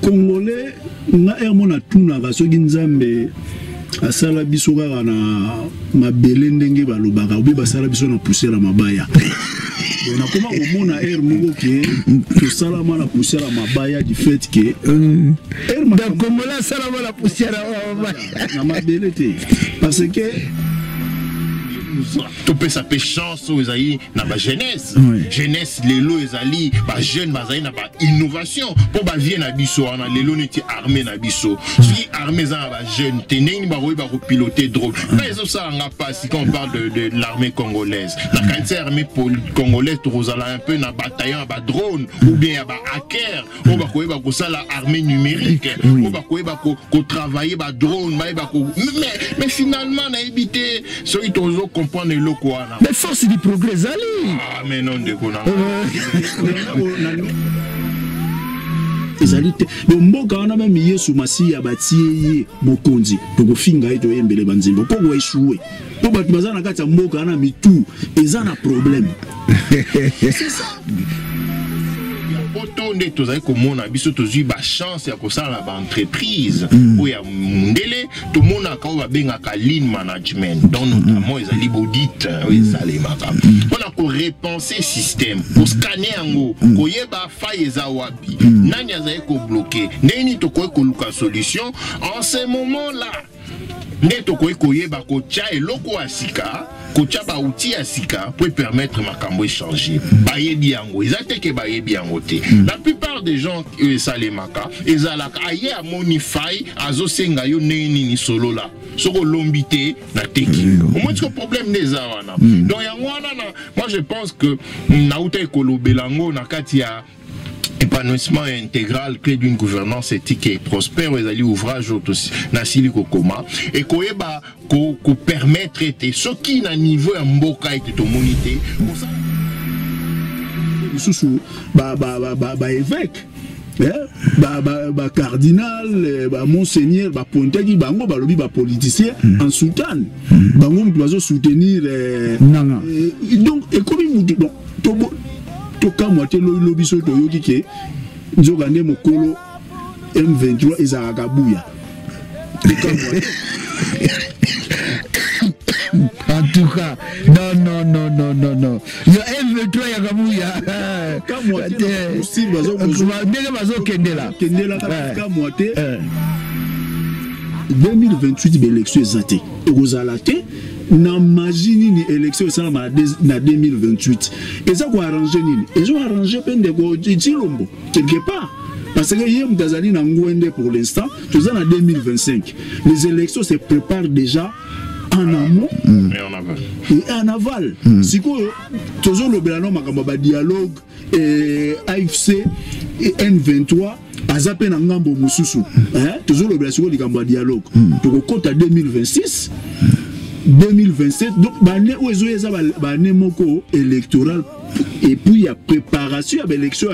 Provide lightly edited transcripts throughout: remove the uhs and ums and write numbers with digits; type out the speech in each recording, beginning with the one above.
Congolais, nga ere natunaka soki Nzambe asala biso kaka na mabele ndenge balobaka, obe basala biso na poussière ya mabaya. Bon, nakoma komona ere moko ke tosalama na poussière ya mabaya du fait ke ere Donc Congolais asalama na poussière ya mabaya. Na mabele te, parce que Topesa mpe chance oyo ezali na bajeunesse. Jeunesse lelo ezali, bajeune bazali na bainnovation mpo bavie na biso wana lelo neti armée na biso. Soki armée eza na bajeune te, ndenge nini bakoyeba kopilote drone? Nga ezosala nga mpasi quand on parle de l'armée congolaise. Nakanisi armée congolaise tokozala un peu na bataillon ya badrone ou bien ya bahacker oyo bakoyeba kosala armée numérique, oyo bakoyeba kotravailler badrone, bayeba ko, mais finalement nayebi te soki tozo comprendre eloko wana. Mais force du progrès ezali. Ah, mais non, ndeko na Ezali te. Donc mboka wana, même Yesu Masiya batie ye mokonzi, tokofinga ye, toyembele banzembo mpo koéchouer, mpo bato baza na kati ya mboka wana, mitu eza na problème, c'est ça. Poto nde tozali komona biso tozwi bachance ya kosala na baentreprise oyo ya mondele, tomonaka oyo babengaka lean management, donc notamment ezali baaudit oyo esalemaka mpona korepenser système, koscanner yango, koyeba faille eza wapi, nani azali kobloquer, ndenge nini tokoki koluka solution. En ce moment là nde tokoki koyeba kotya eloko ya sika, kotya baoutil ya sika po permettre makambo echanger. Bayebi yango, eza te ke bayebi yango te. La plupart des gens oyo esalemaka ezalaka aye amoni faille, azosenga yo ndenge nini, solola, soki olombi te nateki. Omoni siko problème nde eza wana. Donc yango wana na moi je pense que nauta ekolobela yango na kati ya Épanouissement intégral, clé d'une gouvernance éthique et prospère, oyo ezali ouvrage oyo nasili kokoma, ekoyeba kopermettre ete soki na niveau ya mboka ete tomoni te Lisusu baévêque, bacardinal, bamonseigneur bapointaki bango, balobi bapoliticien en soutane, bango mutu bazosoutenir. Nanga. Donc ekomi mutu, donc tokamwa te lobi soki toyoki ke nzoka nde mokolo M23 ezalaka buya, tokamwa te. En tout cas, non, non, non, non, non, non. Yo M23 ya Kabuya. Kamwa te na possible Ndenge bazokendela. Kendela kaka, kamwa te. 2028 baélection eza te, ekozala te. Na magie nini élection esalama na 2028? Eza koarranger nini? Ezoarranger mpe ndeko Tshilombo quelque part, parce que ye moto azali na ngwende. Pour l'instant toza na 2025, les élections se préparent déjà en amont Et en aval. Et en aval. Sikoyo tozolobela no makambo ya badialogue, AFC et M23 aza mpe na ngambo mosusu, hein? Tozolobela sikoyo likambo ya dialogue, tokokɔta 2026, 2027, donc baannée oyo ezoya eza baannée moko électorale et puis ya préparation ya baélection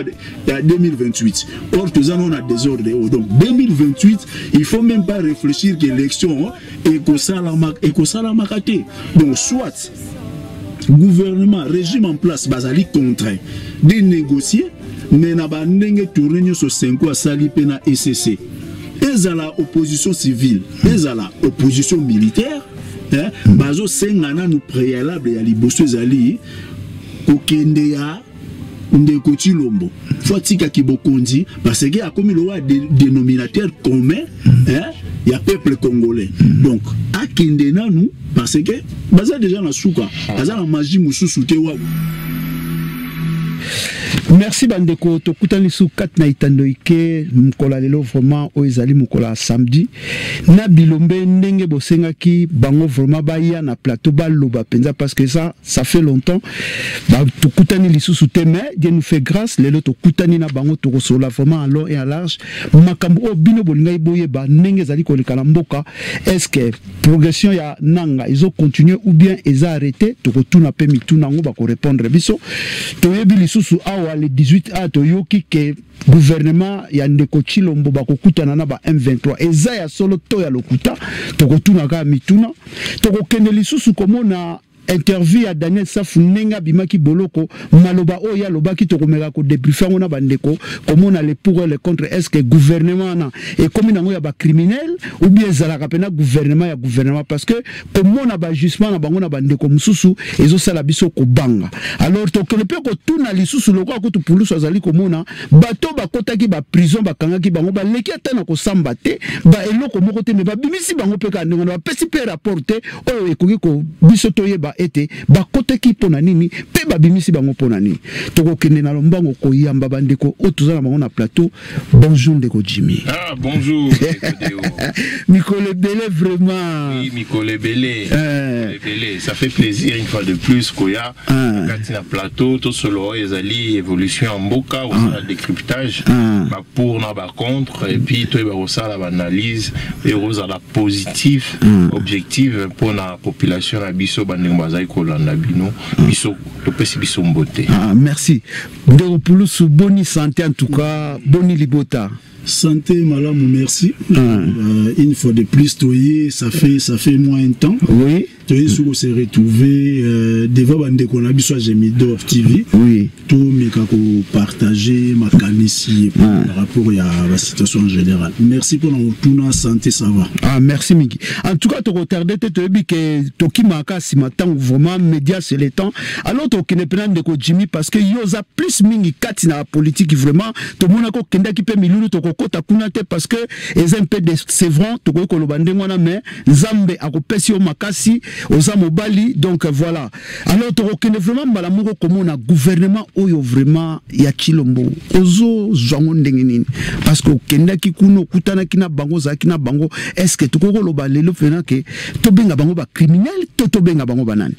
ya 2028. Or toza nano na désordre oyo. Donc 2028, il faut même pas réfléchir que élection ekosalamaka te. Donc soit gouvernement, régime en place bazali contraint de négocier, mais na bandenge tourne nyonso 5 asali mpe na ECC, ezala opposition civile, ezala opposition militaire, hein, bazosenga nanu préalable ya liboso ezali kokende ya ndeko Tshilombo, fo atikaki bokonzi, parce que akomi lowa dénominateur commun, hein, ya peuple congolais. Donc akende nanu, parce que baza déjà na suka, aza na magie mosusu te wa. Merci bandeko, tokutani lisusu kati na etando ike mokolo ya lelo. Vraiment oyo ezali mokolo ya samedi na bilombe ndenge bosengaki bango vraiment baya na plateau, baloba mpenza, parce que ça fait longtemps tokutani lisusu te. Mais Dieu nous fait grâce, lelo tokutani na bango, tokosola vraiment en long et en large makambo oyo bino bolingaki boyeba ndenge ezali koleka na mboka. Est ce que progression ya Nanga ezocontinue ou bien eza arrêté? Tokotuna mpe mituna yango, bakorépondre biso. Toyebi lisusu awa le 18 a toyoki ke gouvernement ya ndeko Tshilombo bakokutana na ba M23. Eza ya solo to ya lokuta? Tokotuna kaka mituna. Tokokende lisusu komona. Interview ya Daniel Safu ndenge abimaki boloko, maloba oyo ye alobaki, tokomeka kodebriefe yango na bandeko, komona le pour et le contre. Est ce que gouvernement wana ekomi nango ya bacriminel ou bien ezalaka mpena gouvernement ya gouvernement? Parce que komona baajustement na bango na bandeko mosusu ezosala biso kobanga. Alors tokende mpe kotuna lisusu lokola kutu Pulusu azali komona bato bakotaki baprison, bakangaki bango, baleki ata na kosamba te, ba eloko moko te, me babimisi bango mpe kaka ndenge wana, bapesi mpe rapport te oyo ekoki ko biso toyeba ete bakotaki mpo na nini mpe babimisi bango mpo na nini. Tokokende na lombango koyamba bandeko oyo toza na bango na plateau. Bonjour ndeko Jimmy. Ah, bonjour ndeko. Mikolo ebele vraiment. Oui, mikolo ebele. Ebele. Ça fait plaisir une fois de plus koya ah. Kati na plateau tosolo oyo ezali évolution ya mboka, osala décryptage, ba pour na ba contre, et puis toyeba kosala ba analyse ekozala positif, objective mpona population na biso. Bandeko bazali kolanda bino, biso topesi biso mbote. Ah, merci ndeko Pulusu. Boni santé en tout cas? Boni libota? Santé malamu, merci. Une fois de plus toye, ça fait moins un temps. Toye soki se retrouver devant bandeko na biso ya Gemidor TV. Tomeka kopartage makanisi par rapport ya basituation en général. Merci mpona kotuna, santé ça va. Ah, merci mingi. En tout cas tokotarde te, toyebi ke tokimaka nsima ntango vraiment, média c'est le temps. Alors tokende mpena ndeko Jimmy, parce que yo oza plus mingi kati na politique vraiment. Tomonaki okendaki mpe milulu, tokokota kuna te parce que eza un peu décevant, tokoki koloba ndenge wana, mais Nzambe akopesi yo makasi, oza mobali. Donc voilà, alors tokokende vraiment mbala moko komona gouvernement oyo vraiment ya Chilombo, ozozwa ngo ndenge nini? Parce que okendaki kuna, okutanaki na bango, ozalaki na bango. Est ce que tokoki koloba lelo mpena ke tobenga bango bacriminel to tobenga bango banani?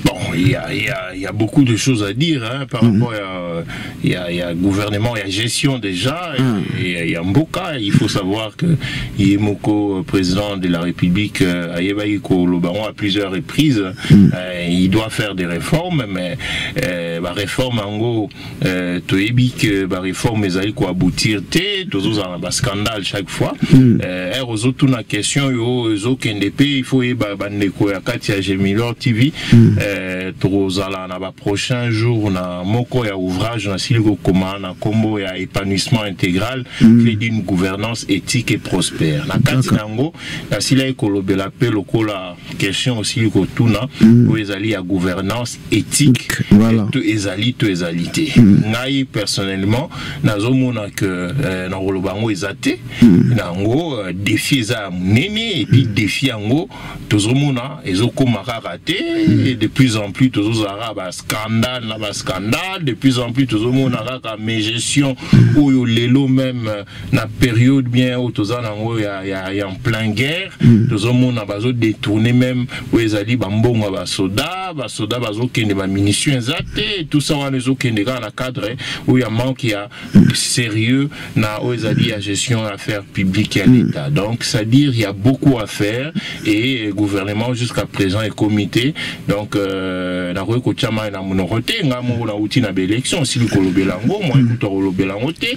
Bon, il y a beaucoup de choses à dire, hein, par rapport à il y a gouvernement, il y a gestion déjà, et il y a mboka. Il faut savoir que ye moko, président de la République, ayebaki koloba à plusieurs reprises, il doit faire des réformes, mais ba réforme en gros, toyebi que ba réforme ezali ko aboutir te, tozozala ba scandale chaque fois. Ozotuna question yo ezokende pe, il faut yeba bandeko ya kati ya Gemilor TV, tokozala na ba prochain jour na moko ya ouvrage nasili kokoma na nkombo ya Épanouissement intégral, clé d'une gouvernance éthique et prospère. Na kati na yango nasilaki kolobela mpe lokola question osili kotuna, oyo ezali ya gouvernance éthique, to ezali to ezali te. Ngai personnellement nazomona ke na koloba yango eza te. Na yango défi eza ya monene, et puis défi yango tozomona ezokóma kaka te. De plus en plus tozozala bascandale na bascandale, de plus en plus tozomona kaka mégestion oyo lelo même na période bien oyo toza nango ya en plein guerre, tozomona bazodétourne même oyo ezali bambongo ya basoda, basoda bazokende, bamunition eza te. Tout ça wana ezokende kaka na cadre oyo ya manque ya sérieux na oyo ezali ya gestion ya affaires publiques ya l'État. Donc c'est à dire, il y a beaucoup à faire et gouvernement jusqu'à présent est comité. Donc nakoki kotia mai na monoko te. Nga moko nauti na baélection, osili kolobela yango, moi ekuta kolobela yango te.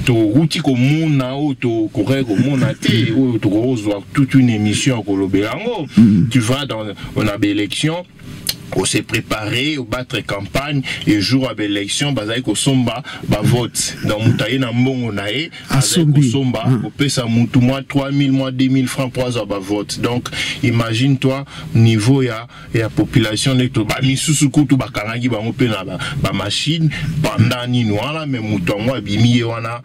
Touti komona oyo tokokaki komona te, oyo tokozwa toute une émission ya kolobela yango. Tu vas dans na baélection, on s'est préparé battre campagne, et jour ya baélection bazali kosomba bavote. Donc moto aye na mbongo na ye, azali kosomba, kopesa mutu mwa 3000, mwa 2000 francs po azwa bavote. Donc imagine toi niveau ya population nde to bamisusu kutu bakangaki bango mpe na bamachine pendant nini wana. Mais moto yango abimi ye wana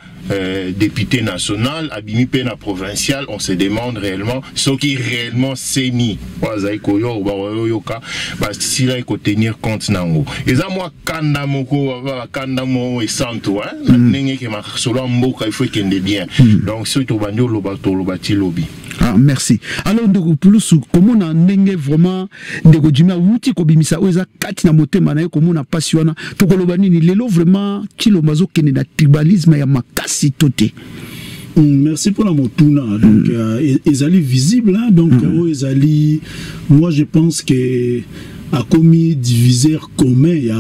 député national, abimi mpe na provincial. On se demande réellement soki réellement CENI oyo azali koyo baoyoka basilaki kotenir compte nango. Eza mwa kanda moko, bakanda moko esantu na ndenge eke masolo ya mboka, il faut ekende bien. Donc soki tobandi oloba, toloba ti lobi. Ah, merci. Alors ndeko Pulusu, komona ndenge vraiment ndeko Jimmy awuti kobimisa oyo eza kati na motema na ye, komona mpasi wana, tokoloba nini lelo? Vraiment Chilombo azokende na tribalisme ya makasi to te? Merci pour la motuna. Donc, ezali visible, hein, donc, ezali, moi je pense que Akomi diviseur commun ya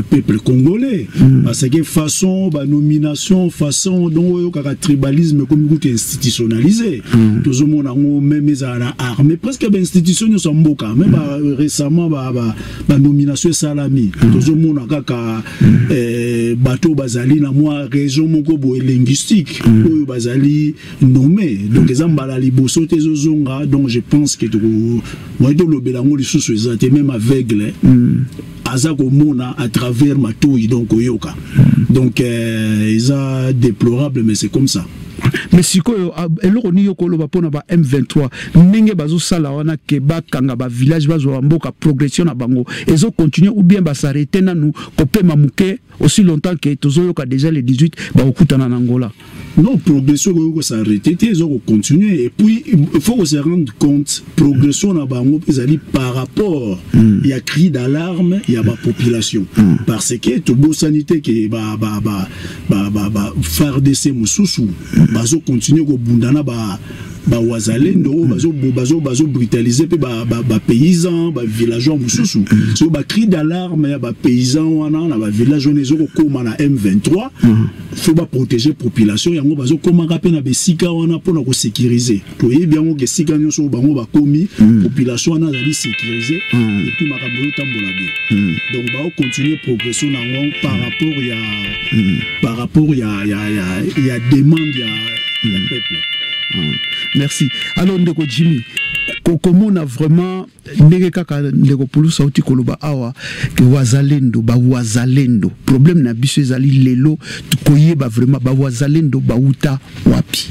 peuple congolais, parce que façon banomination, façon donc oyo kaka tribalisme ekomi kutu institutionnalisé. Tozomona yango même ezala na armée, presque bainstitution nyonso ya mboka. Même récemment banomination esalami, tozomona kaka bato bazali na mwa région moko boye linguistique oyo bazali nommé. Donc eza mbala liboso te, ezozonga. Donc je pense que moye tolobela yango lisusu eza te. Même aveugle aza komona à travers matoi, donc oyoka. Donc eza déplorable, mais c'est comme ça. Mais sikoyo, eloko nini yo koloba mpona ba M23, ndenge bazosala wana ke bakanga bavillage, bazwa bamboka? Progression na bango ezocontinue ou bien bas'arrêter nanu kopema moke, aussi longtemps ke tozoyoka déjà le 18 bakokutana na Angola? Non, progression ekoki kos'arrêter te, eza kocontinue. Et puis il faut se rendre compte, progression na bango mpe ezali par rapport ya cri d'alarme ya bapopulation, parce que tobosani te ke ba FARDC mosusu bazocontinue kobunda na ba bawazalendo oyo bazobrutaliser mpe bapaysan, bavillageois mosusu. So bacri d'alarme ya bapaysan wana na bavillage wana ezokokóma na M23, faut baprotéger population. Yango bazokomaka mpe na besika wana mpona kosécuriser. Toyebi yango ke esika nyonso oyo bango bakomi, population wana azali sécurisé et puis makambo ezotambola bien. Donc baocontinue progression na yango par rapport ya demande ya peuple. Merci. Alors ndeko Jimmy, komona vraiment ndenge kaka ndeko Pulusu auti koloba awa ke wazalendo, bawazalendo, problème na biso ezali lelo koyeba vraiment bawazalendo bauta wapi.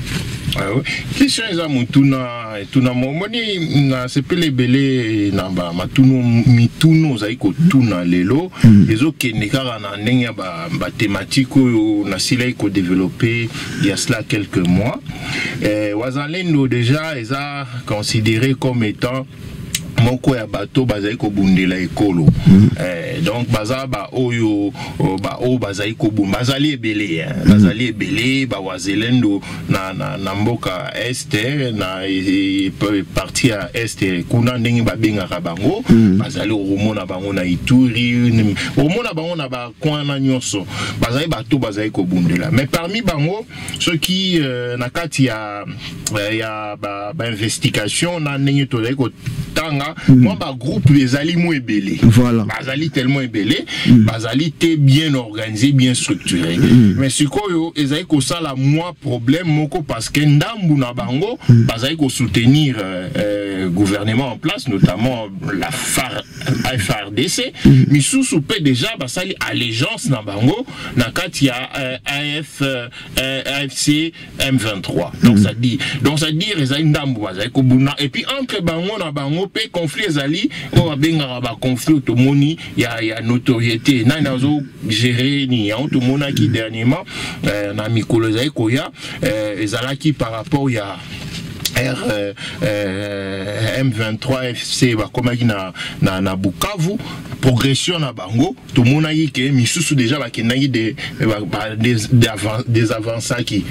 Ah, question eza motuna etuna. Omoni, nasepeli ebele na bamatunu mituna ozali kotuna lelo. Ezokende kaka na ndenge ya bathématique oyo nasilaki kodévelopper il y a cela quelques mois. Wazalendo déjà eza considéré comme étant moko ya bato bazali kobundela ekolo. Donc baza baoyo baoyo bazali kobunda, bazali ebele, eh. Bazali ebele bawazelendo na mboka Est, na partie ya Est kuna, ndenge babengaka bango. Bazali okomona bango na Ituri, okomona bango na bacoin na nyonso. Bazali bato bazali kobundela, mais parmi bango, soki na kati ya bainvestigation ba na ndenge tozali kotanga, mwa bagroupe ezali mo ebele. Bazali tellement ebele, bazali te bien organisé, bien structuré. Mais sikoyo ezali kosala mwa problème moko, parce que ndambu na bango bazali kosoutenir gouvernement en place, notamment la FAR, FARDC. Misusu mpe déjà basali allégeance na bango na kati ya AFC M23. Donc ça dire ezali ndambu bazali kobunda, et puis entre bango na bango mpe conflit ezali, oyo babengaka baconflit tomoni ya notoriété, nani azogérer nini. Yango tomonaki dernièrement, na mikolo ezali koya, ezalaki par rapport ya R, M23 FC bakomaki na Bukavu. Progression na bango, tomonaki ke misusu déjà bakendaki désavançaki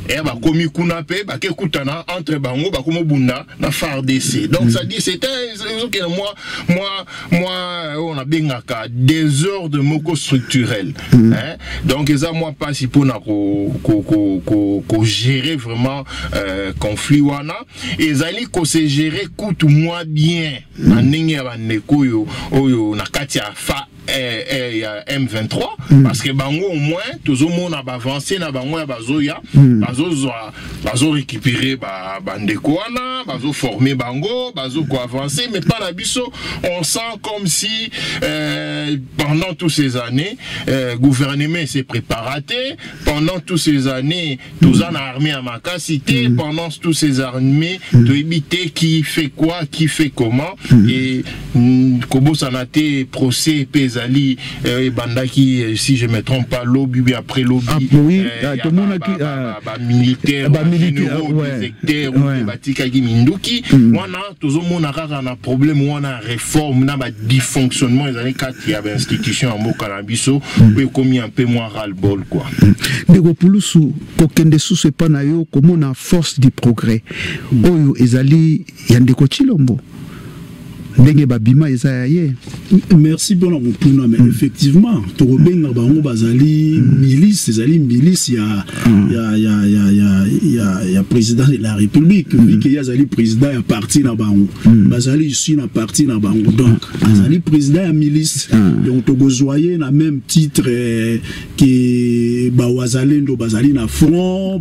e bakomi kuna mpe bakekutana entre bango, bakomi obunda na FARDC. Donc ça dit c'était ezokende mwa oyo nabengaka désordre moko structurel, hein? Donc eza mwa mpasi mpona kogérer vraiment conflit wana. Ezali kose gérer kutu mwa bien na ndenge ya bandeko oyo na kati ya fa ya M23, parce que bango au moins tozomona baavance na bango ya bazoya, bazozwa, bazorécupérer bandeko wana, bazoformer bango, bazokoavance. Mais pas na biso, on sent comme si pendant toutes ces années, gouvernement s'est préparé pendant toutes ces années, toza na armée ya makasi te. Pendant toutes ces armées, toyebi te qui fait quoi, qui fait comment. Et kobosana te, procès mpe ezali ebandaki, si je me trompe pas, lobi bi après lobi. Ah, oui, tomonaki bamilitaire, bamilitaire, déserteur, batikaki minduki wana. Tozomona kaka na problème wana ya réforme na badysfonctionnement ezali kati ya bainstitution ya mboka na biso, oyo ekomi un peu moins ras-le-bol, quoi. Ndeko Pulusu, kokende susu epa na yo, komona Force du progrès oyo ezali ya ndeko Chilombo. Ndenge babima eza ya ye. Merci mpona motuna, mais effectivement tokobenga bango bazali milice, ezali milice ya président de la République, vu que ye azali président ya parti na bango, bazali issu na parti na bango, donc azali président ya milice. Donc tokozwa ye na même titre ke bawazalendo bazali na front,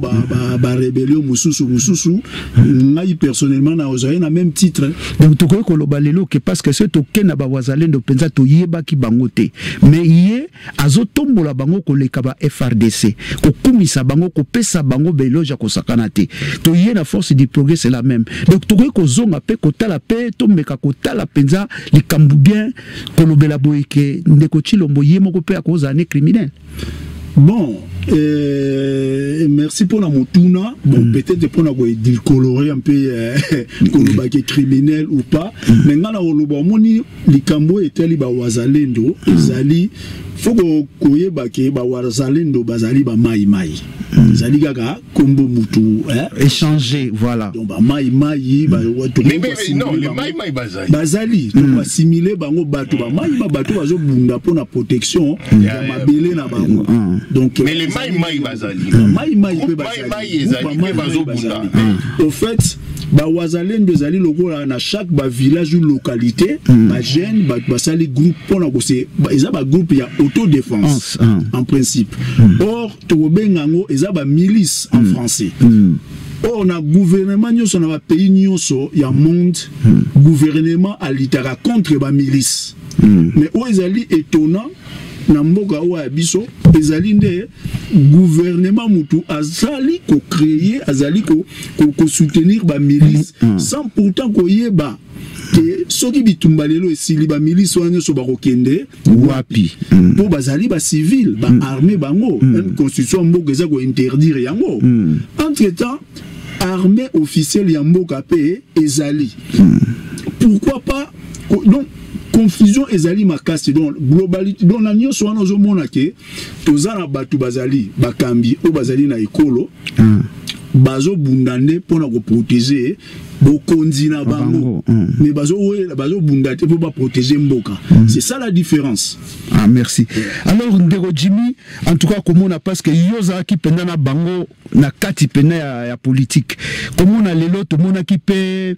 barébellion mosusu mosusu. Ngai personnellement nakozwa ye na même titre. Donc tokoki koloba lelo ke, parce que soki tokende na bawazalendo mpenza, toyebaki bango te, mais ye azotombola bango koleka ba FARDC, kokumisa bango, kopesa bango baéloge ya kosakana te. Toye na Force du progrès, c'est la même. Donc tokoki kozonga mpe kotala mpe tomeka kotala mpenza likambo bien, kolobela boye ke ndeko Tshilombo ye moko mpe akozala ne criminel. Bon, merci pour la motuna. Bon, peut-être pour la décolorer un peu, kolobaki criminel ou pas. Mais nga na koloba, omoni, likambo etali ba wazalendo, ezali faut koyeba ke ba wazalendo bazali ba mai mai. Ezali kaka kombo mutu, hein? Échanger, voilà. Donc ba mai mai ba Mais non, les mai mai bazali. Bazali, to assimiler bango bato ba mai ba, bato bazobunda mpona protection ya mabele na bango. Donc Mais les mai mai bazali. Mai mai mpe. Mai mai ezali mpe bazobunda. Au fait, bawazalendo ezali lokola na chaque bavillage ou localité, bajeune bato basali groupe mpona kose, eza bagroupe ya autodéfense en principe. Or tokobenga yango eza bamilice en français. Or na gouvernement nyonso, na bapays nyonso ya monde, gouvernement alitaka contre bamilice. Mais oyo ezali étonnant na mboka oyo ya biso, ezali nde gouvernement mutu azali kocréer, azali kosoutenir bamilice, sans pourtant koyeba ke soki bitumba lelo esili, bamilice wana nyonso bakokende wapi? Mpo bazali bacivile, baarmé bango, même constitution ya mboka eza kointerdire yango. Entre temps, armée officielle ya mboka mpe ezali, pourquoi pas? Donc confusion ezali makasi. Donc globalité, donc na nyonso wana ozomona ke toza na bato bazali bakambi oyo bazali na ekolo, bazobunda nde mpona koprotéger bokonzi na bango, mais bazobunda te mpo baprotéger mboka. C'est ça la différence. Ah, merci. Alors ndeko Jimmy, en tout cas komona, parce que yo ozalaki mpenza na bango na kati mpenza ya politique, komona lelo tomonaki mpe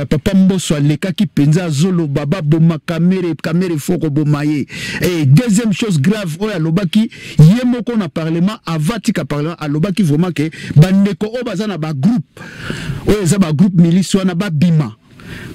papa Mboso alekaki mpenza azoloba baboma Kamerhe, Kamerhe faut koboma ye. Et deuxième chose grave oyo alobaki ye moko na parlement, avatika parlement, alobaki vraiment ke bandeko oyo baza na bagroupe oyo eza bagroupe milice wana, babima,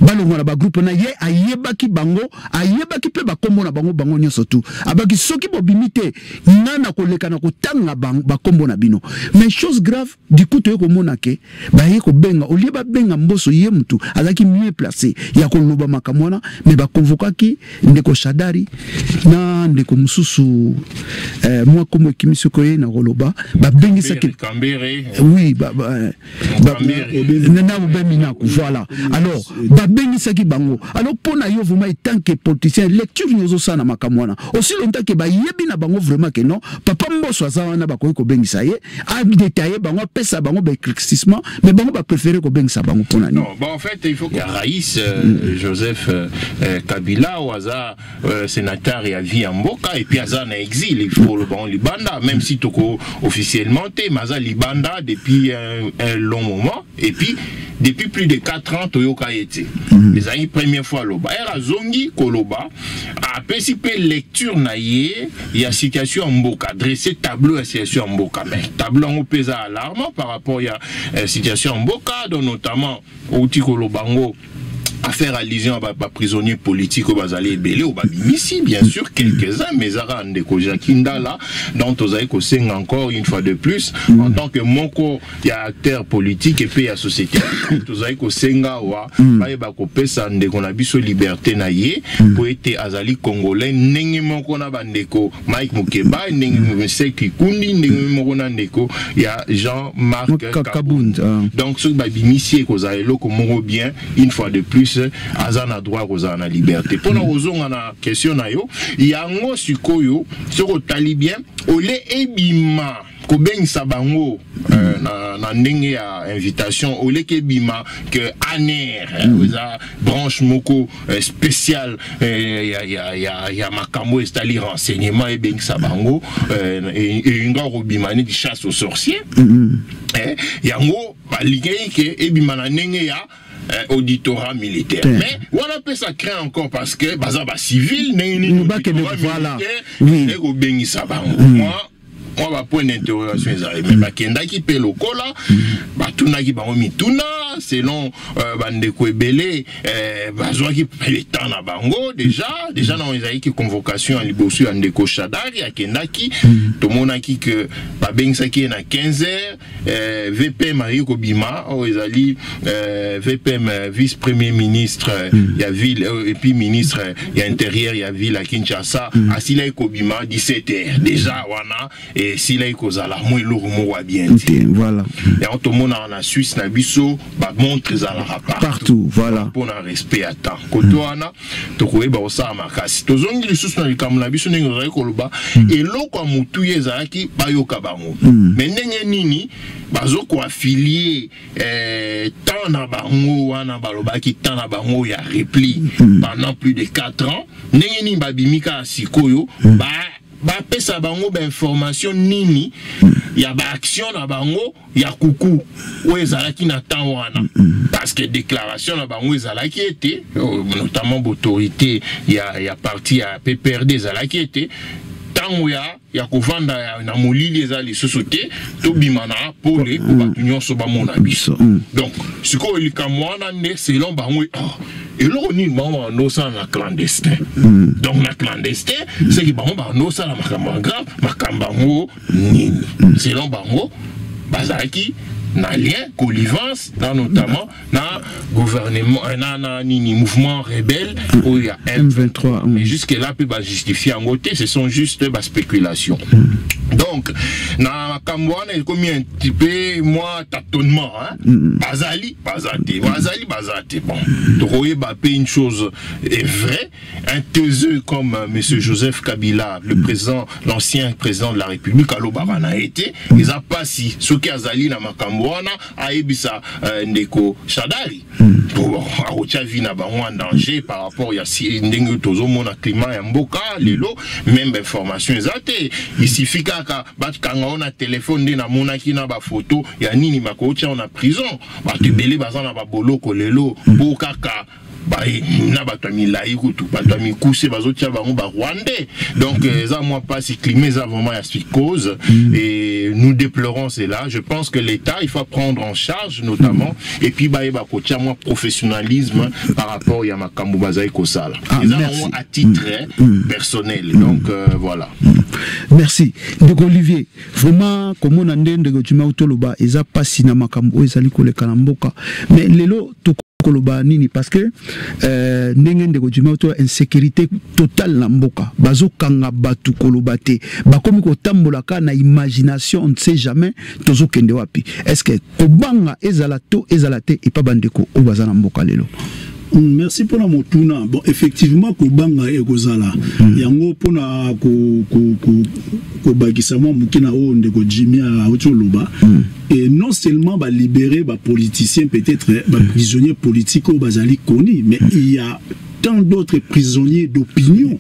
balongwa na bagroupe na ye. Ayebaki bango, ayebaki mpe bakombo na bango, bango nyonso tu. Abaki soki bobimi te, nga na koleka na kotanga bakombo na bino. Mais chose grave, du coup toye komona ke baye kobenga, au lieu babenga Mboso, ye mutu azalaki mieux placé ya koloba makambo wana, mais bakonvokaki ndeko Shadari na ndeko mosusu, mwa kombo ekimi soko ye na koloba, babengisaki Kambere. Oui, ba, na Aubin Minaku, voilà. Alors babengisaki bango. Alors mpo na yo vraiment, en tant que politicien, lecture nyonso osala na makambo wana, aussi longtemps ke bayebi na bango vraiment ke non, papa Mboso aza wana, bakoki kobengisa ye, adétailler bango, apesa bango baéclaircissement, mais bango bapréféré kobengisa bango, mpo na nini? Non, bon, en fait, il faut que Raïs Joseph Kabila oyo aza sénateur ya vie ya mboka et puis aza na exil, il faut le bon libanda, même si toko officiellement te, mais aza libanda depuis un long moment et puis depuis plus de 4 ans toyoka ye te. Ezalaki première fois aloba. Ere azongi koloba, apesi mpe lecture na ye ya situation ya mboka, dressé tableau ya situation ya mboka, mais tableau yango mpe eza alarmant par rapport ya situation ya mboka, donc notamment outi koloba ngo, à faire allusion à baprisonnier politique oyo bazali ebele, oyo babimisi bien sûr quelques-uns, mais ezaka ndeko Jacky Ndala. Donc tozali kosenga encore une fois de plus, en tant que moko ya acteur politique epe ya société, tozali kosenga awa bayeba kopesa ndeko na biso liberté na ye, po ete azali Congolais ndenge moko na bandeko Mike Mukeba, ndenge Seth Kikuni, ndenge moko na ndeko ya Jean-Marc Kabund. Donc soki babimisi, ekozala eloko moko bien. Une fois de plus, aza na droit kozala na liberté. Mpona kozonga na question na yo, yango sikoyo soki otali bien, ole ebima. Kobengisa bango na ndenge ya invitation oleki ebima ke ANR eza branche moko spéciale ya makambo etali renseignement ebengisa bango, elinga kobima neti chasse aux sorciers. Yango balingaki ke ebima na ndenge ya auditorat militaire. Mais wana mpe ça craint encore parce que baza bacivil, ndenge nini voilà. Ekobengisa bango? Mwa bapoint d'interrogation ezali. Mais bakendaki mpe lokola batunaki bango mituna selon bandeko ebele, bazwaki mpe temps na bango. Déjà na ezalaki convocation ya liboso ya ndeko Shadari, akendaki, tomonaki ke babengisaki ye na 15 heures. VPM ayei kobima, oyo ezali VPM, vice premier ministre ya ville et puis ministre ya intérieur ya ville ya Kinshasa, asilaki kobima 17 heures déjà. Wana esilaki kozala mwa eloko moko ya bien te. Yango tomonaka na Suisse na biso, bamontre ezalaka partout, voilà. Mpona respect ya temps. Kote wana tokoyeba kosala makasi. Tozongi lisusu na likambo na biso, ndenge ozalaki koloba, eloko ya motuya ezalaki bayoka bango. Mais ndenge nini bazokoaffilier temps na bango wana? Balobaki temps na bango ya repli pendant plus de 4 ans, ndenge nini babimi kaka sikoyo? Bapesa bango bainformation nini ya baaction na bango ya kuku oyo ezalaki na temps wana? Parce que déclaration na bango ezalaki ete, notamment baautorité ya parti ya PPRD, ezalaki ete ntango ya kovanda na molili eza lisusu te, tobima na pole mpo bato nyonso bamona biso. Donc sikoyo likambo wana nde selon bango, oh, eloko nini bango bando osala na clandestin? Donc na clandestin, seki bango bando osala makambo ya grave. Makambo yango nini? Selon bango, bazalaki na lien, connivence na notamment na gouvernement, na nini, mouvement rebelle oyo ya M23. Mais jusque là mpe bajustifie yango te, ce sont juste baspéculation. Donc na makambo wana ekomi un petit peu mwa tâtonnement, hein? Bazali, baza te, bazali, baza te. Bon, tokoyeba mpe, une chose est vraie: un taiseux comme monsieur Joseph Kabila, le président, l'ancien président de la République, alobaka na ye te. Eza mpasi soki azali na makambo wana, ayebisa ndeko Shadari po akotia vie na bango en danger par rapport ya ndenge tozomona climat ya mboka lelo. Même information eza te, il suffit kaka bakanga o na telefone nde namonaki na bafoto ya nini, bakotia o na prison. Bato ebele baza na baboloko lelo mpo kaka na bato ya milai kutu, bato ya mikuse bazotia bango barwandais. Donc eza mwa mpasi, climat eza vraiment ya psychose et nous déplorons cela. Je pense que l'État, il faut prendre en charge notamment et puis bayeba kotia mwa professionnalisme par rapport ya makambo bazali kosala. Eza nango à titre personnel. Donc voilà. Merci, ndeko Olivier. Vraiment, komona nde ndeko Juma toloba, eza mpasi na makambo oyo ezali koleka na mboka. Mais lelo koloba nini? Parce que ndenge ndeko Juma to, insécurité totale na mboka, bazokanga bato, koloba te, bakomi kotambola kaka na imagination, on ne sait jamais tozokende wapi. Est ce que kobanga ezala to ezala te epa bandeko oyo baza na mboka lelo? Merci mpona motuna. Bon, effectivement, kobanga ekozala yango mpona kobakisa mwa moke na oyo ndeko Jimmy auti oloba. Et non seulement balibérer bapoliticien, peut-être baprisonnier politique oyo bazali koni, mais il y a tant d'autres prisonniers d'opinion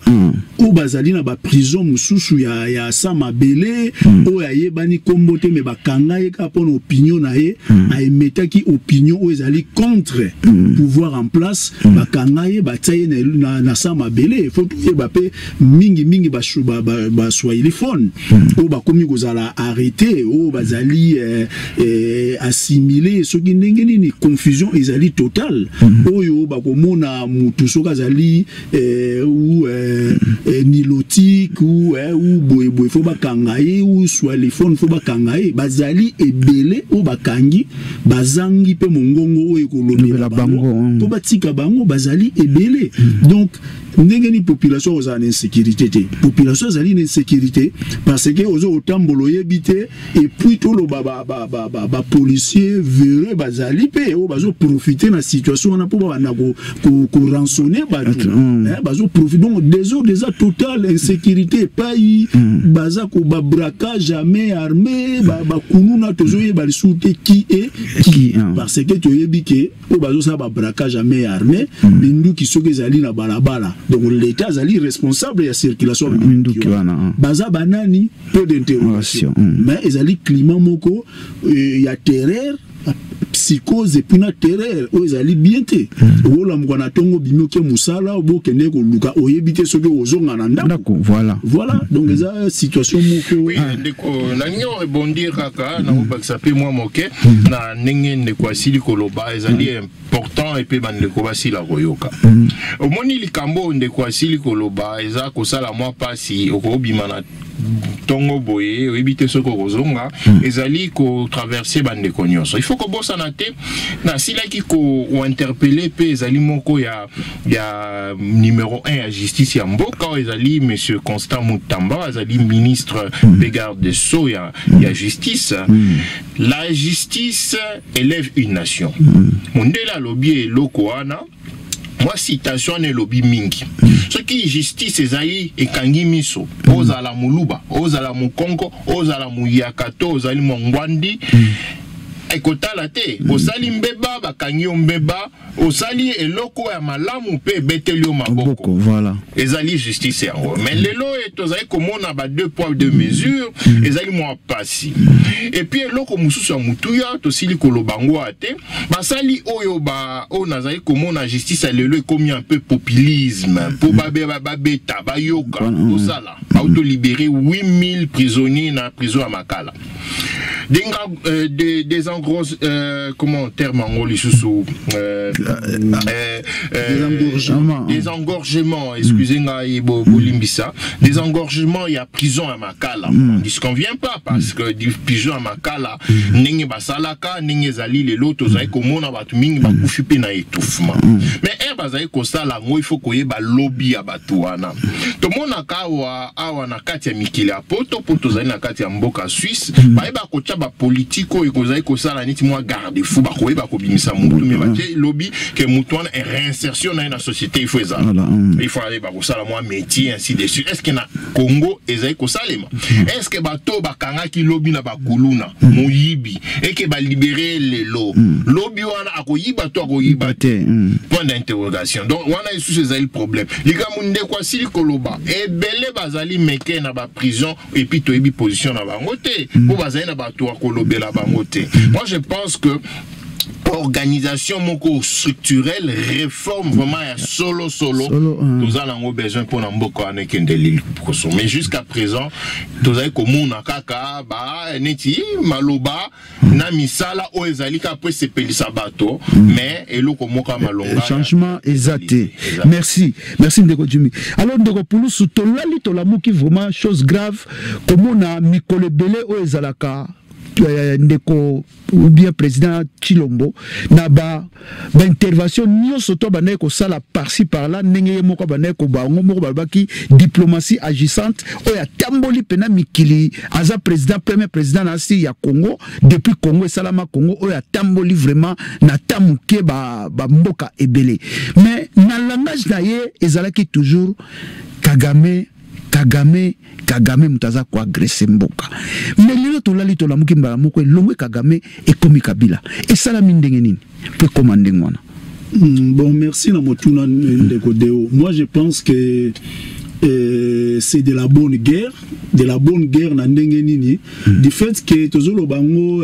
oyo bazali na baprison mosusu ya sa mabele, oyo ayebani nkombo te, me bakanga ye kaka mpona opinion na ye. Aemetaki opinion oyo ezali contre pouvoir en place, bakanga ye, batia ye na sa mabele. Faut toyeba mpe mingimingi baswahiliphone oyo bakomi kozala arrêté, oyo bazali assimilé soki ndenge nini, confusion ezali totale. Oyo bakomona mutu soki azali ou nilotique ou boyeboye, faut bakanga ye, ou swahiliphone, faut bakanga ye. Bazali ebele oyo bakangi, bazangi mpe mongongo oyo ekolobela bango mpo batika bango. Bazali ebele. Donc ndenge nini population ozala na insécurité te? Population azali na insécurité parce que ozo kotambola, oyebi te. Et puis toloba Bapolicier véreux bazali mpe oyo bazoprofite na situation wana mpo babanda korançonner bato. Bazoprofite, donc désordre eza total, insécurité epai baza ko babraquage à main armée, bakuluna, tozoyeba lisusu te qui est qui, parce que toyebi ke oyo bazosala babraquage à main armée, minduki soki ezali na balabala, donc l'État azali responsable ya circulation ya minduki wana. Baza banani? Point d'interrogation. Mais ezali climat moko ya terreur, psychose et puis na terreur oyo ezali bien te. Okolamuka na ntongo, obimi, oke mosala, obokende koluka, oyebi te soki ozonga na ndako. Voilà, donc eza situation moko. Oui, ndeko, nalingi orebondir kaka, nakobakisa mpe mwa moke na ndenge ndeko asili koloba. Ezali important epe bandeko basila koyoka. Omoni, likambo oyo ndeko asili koloba eza kosala mwa mpasi. Okobima na ntongo boye, oyebi te soki okozonga. Ezali kotraverse bandeko nyonso. Il faut kobosana te, nasilaki kointerpeller mpe ezali moko ya numéro 1 ya justice ya mboka oyo ezali monsieur Constant Mutamba, azali ministre mpe garde de sceau ya justice. La justice élève une nation. Mondele alobi eloko wana, mwa citation wana elobi mingi. Soki justice ezali ekangi miso, ozala Moluba, ozala Mokongo, ozala Moyaka to ozali Mongwandi, ekotala te. Osali mbeba, bakangi yo mbeba. Osali eloko ya malamu mpe ebeteli yo maboko. Ezali justice yango. Mais lelo oyo tozali komona ba deux poids deux mesures, ezali mwa pasi. Et puis eloko mosusu ya motuya, tosili koloba ngo te, basali oyo ba oyo nazali komona, justice ya lelo ekomi un peu populisme mpo babeta bayoka. Tosala bautolibérer 8000 prisonniers na prison ya Makala. Des en gros, comment terme en lisusu, désengorgement. Désengorgement, excusez ngai, bolimbisa, désengorgement ya prison ya Makala. On ne convient pas, parce que du prison ya Makala, ndenge basalaka, ndenge ezali lelo, tozali komona bato mingi bakufi mpe na étouffement. Mais ere bazali kosala yango, il faut koyeba lobi ya bato wana. Tomonaka awa awa na kati ya mikili ya Poto, mpo tozali na kati ya mboka Suisse, bayeba kotya bapolitike oyo ekozali kosala neti mwa garde fou. Bakoyeba kobimisa motu, me batie lobi ke motu wana, réinsertion na ye na société, il faut ezala, il faut ayeba kosala mwa métier, ainsi de suite. Est ce que na Congo ezali kosalema? Est ce que bato bakangaki lobi na bakuluna, moyibi eke balibérer lelo, lobi wana akoyiba to akoyiba te? Point d'interrogation. Donc wana lisusu ezali problème. Likambo ndeko asili koloba, ebele bazali meke na baprison et puis toyebi position na bango te, mpo bazali na bato ya kolobela bango te. Moi, je pense que organisation moko structurelle, réforme vraiment ya solo solo, toza nango besoin mpona mboka wana ekende liboso. Mais jusqu'à présent tozali komona kaka ba neti maloba na misala oyo ezali kaka po esepelisa bato, mais eloko moko ya malonga changement eza te. Merci, merci ndeko Jimmy. Alors ndeko Pulusu, tolali tolamuki, vraiment chose grave komona mikolo ebele oyo ezalaka ndeko ou bien président Chilombo na ba baintervention nyonso to bandaki kosala par-ci par-là, ndenge ye moko abandaki kobango moko balobaki diplomatie agissante oyo atamboli mpena mikili. Aza président, premier président na asi ya Congo depuis Congo esalama, Congo oyo atamboli vraiment na ta moke bamboka ba ebele. Mais na langage na ye ezalaki toujours Kagame, Kagame, Kagame moto aza koagresser mboka. Mais lelo tolali tolamuki, mbala moko elongwe Kagame, ekomi Kabila. Esalami ndenge nini mpo ekóma ndenge wana? Bon, merci na motuna, ndeko Deo. Moi, je pense que c'est de la bonne guerre, de la bonne guerre na ndenge nini? Du fait que tozoloba yango,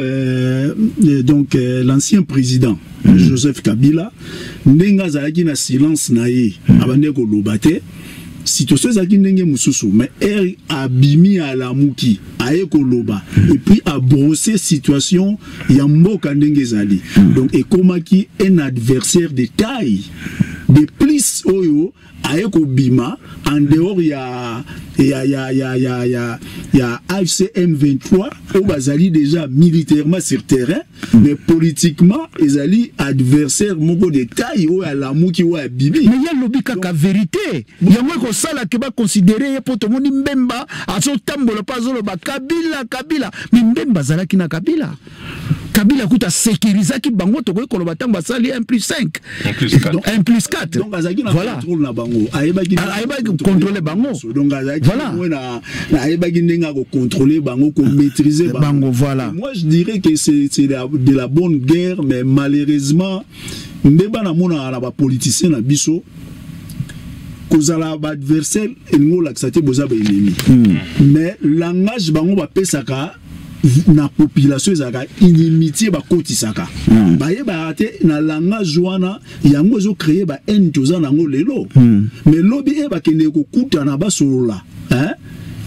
donc l'ancien président Joseph Kabila, ndenge azalaki na silence na ye, abandaki koloba te, situation ezalaki ndenge mosusu. Mais ere abimi, alamuki, aye koloba et puis abrosser situation ya mboka ndenge ezali. Donc ekomaki un adversaire de taille de plus oyo aye kobima. En dehors ya AFC M23 oyo bazali déjà militairement sur terrain, mais politiquement ezali adversaire moko de taille oyo alamuki, oyo abibi. Mais ye alobi kaka vérité, yango ekosala ke baconsidérer ye, mpo tomoni Mbemba azotambola mpo azoloba Kabila, Kabila, mais Mbemba azalaki na Kabila. Kabila kuta sécurisaki bango. Tokoki koloba ntango basali 1 plus 5, 1 plus 4. Donc azalaki na contrôle na bango, ayebaki. Ayebaki contrôler bango. Donc azalaki na ayebaki ndenge akocontrôler bango, komaîtriser bango. Voilà. Moi, je dirais que c'est de la bonne guerre, mais malheureusement mbeba namonaka na bapoliticien na biso, kozala baadversaire elingi olakisa te boza baennemi, mais langage bango bapesaka na population ezalaka inimitié. Bakotisaka, bayebaka te na langage wana, yango ezocréer bahaine toza nango lelo. Mais lobi e bakendeke kokutana, basolola, hein?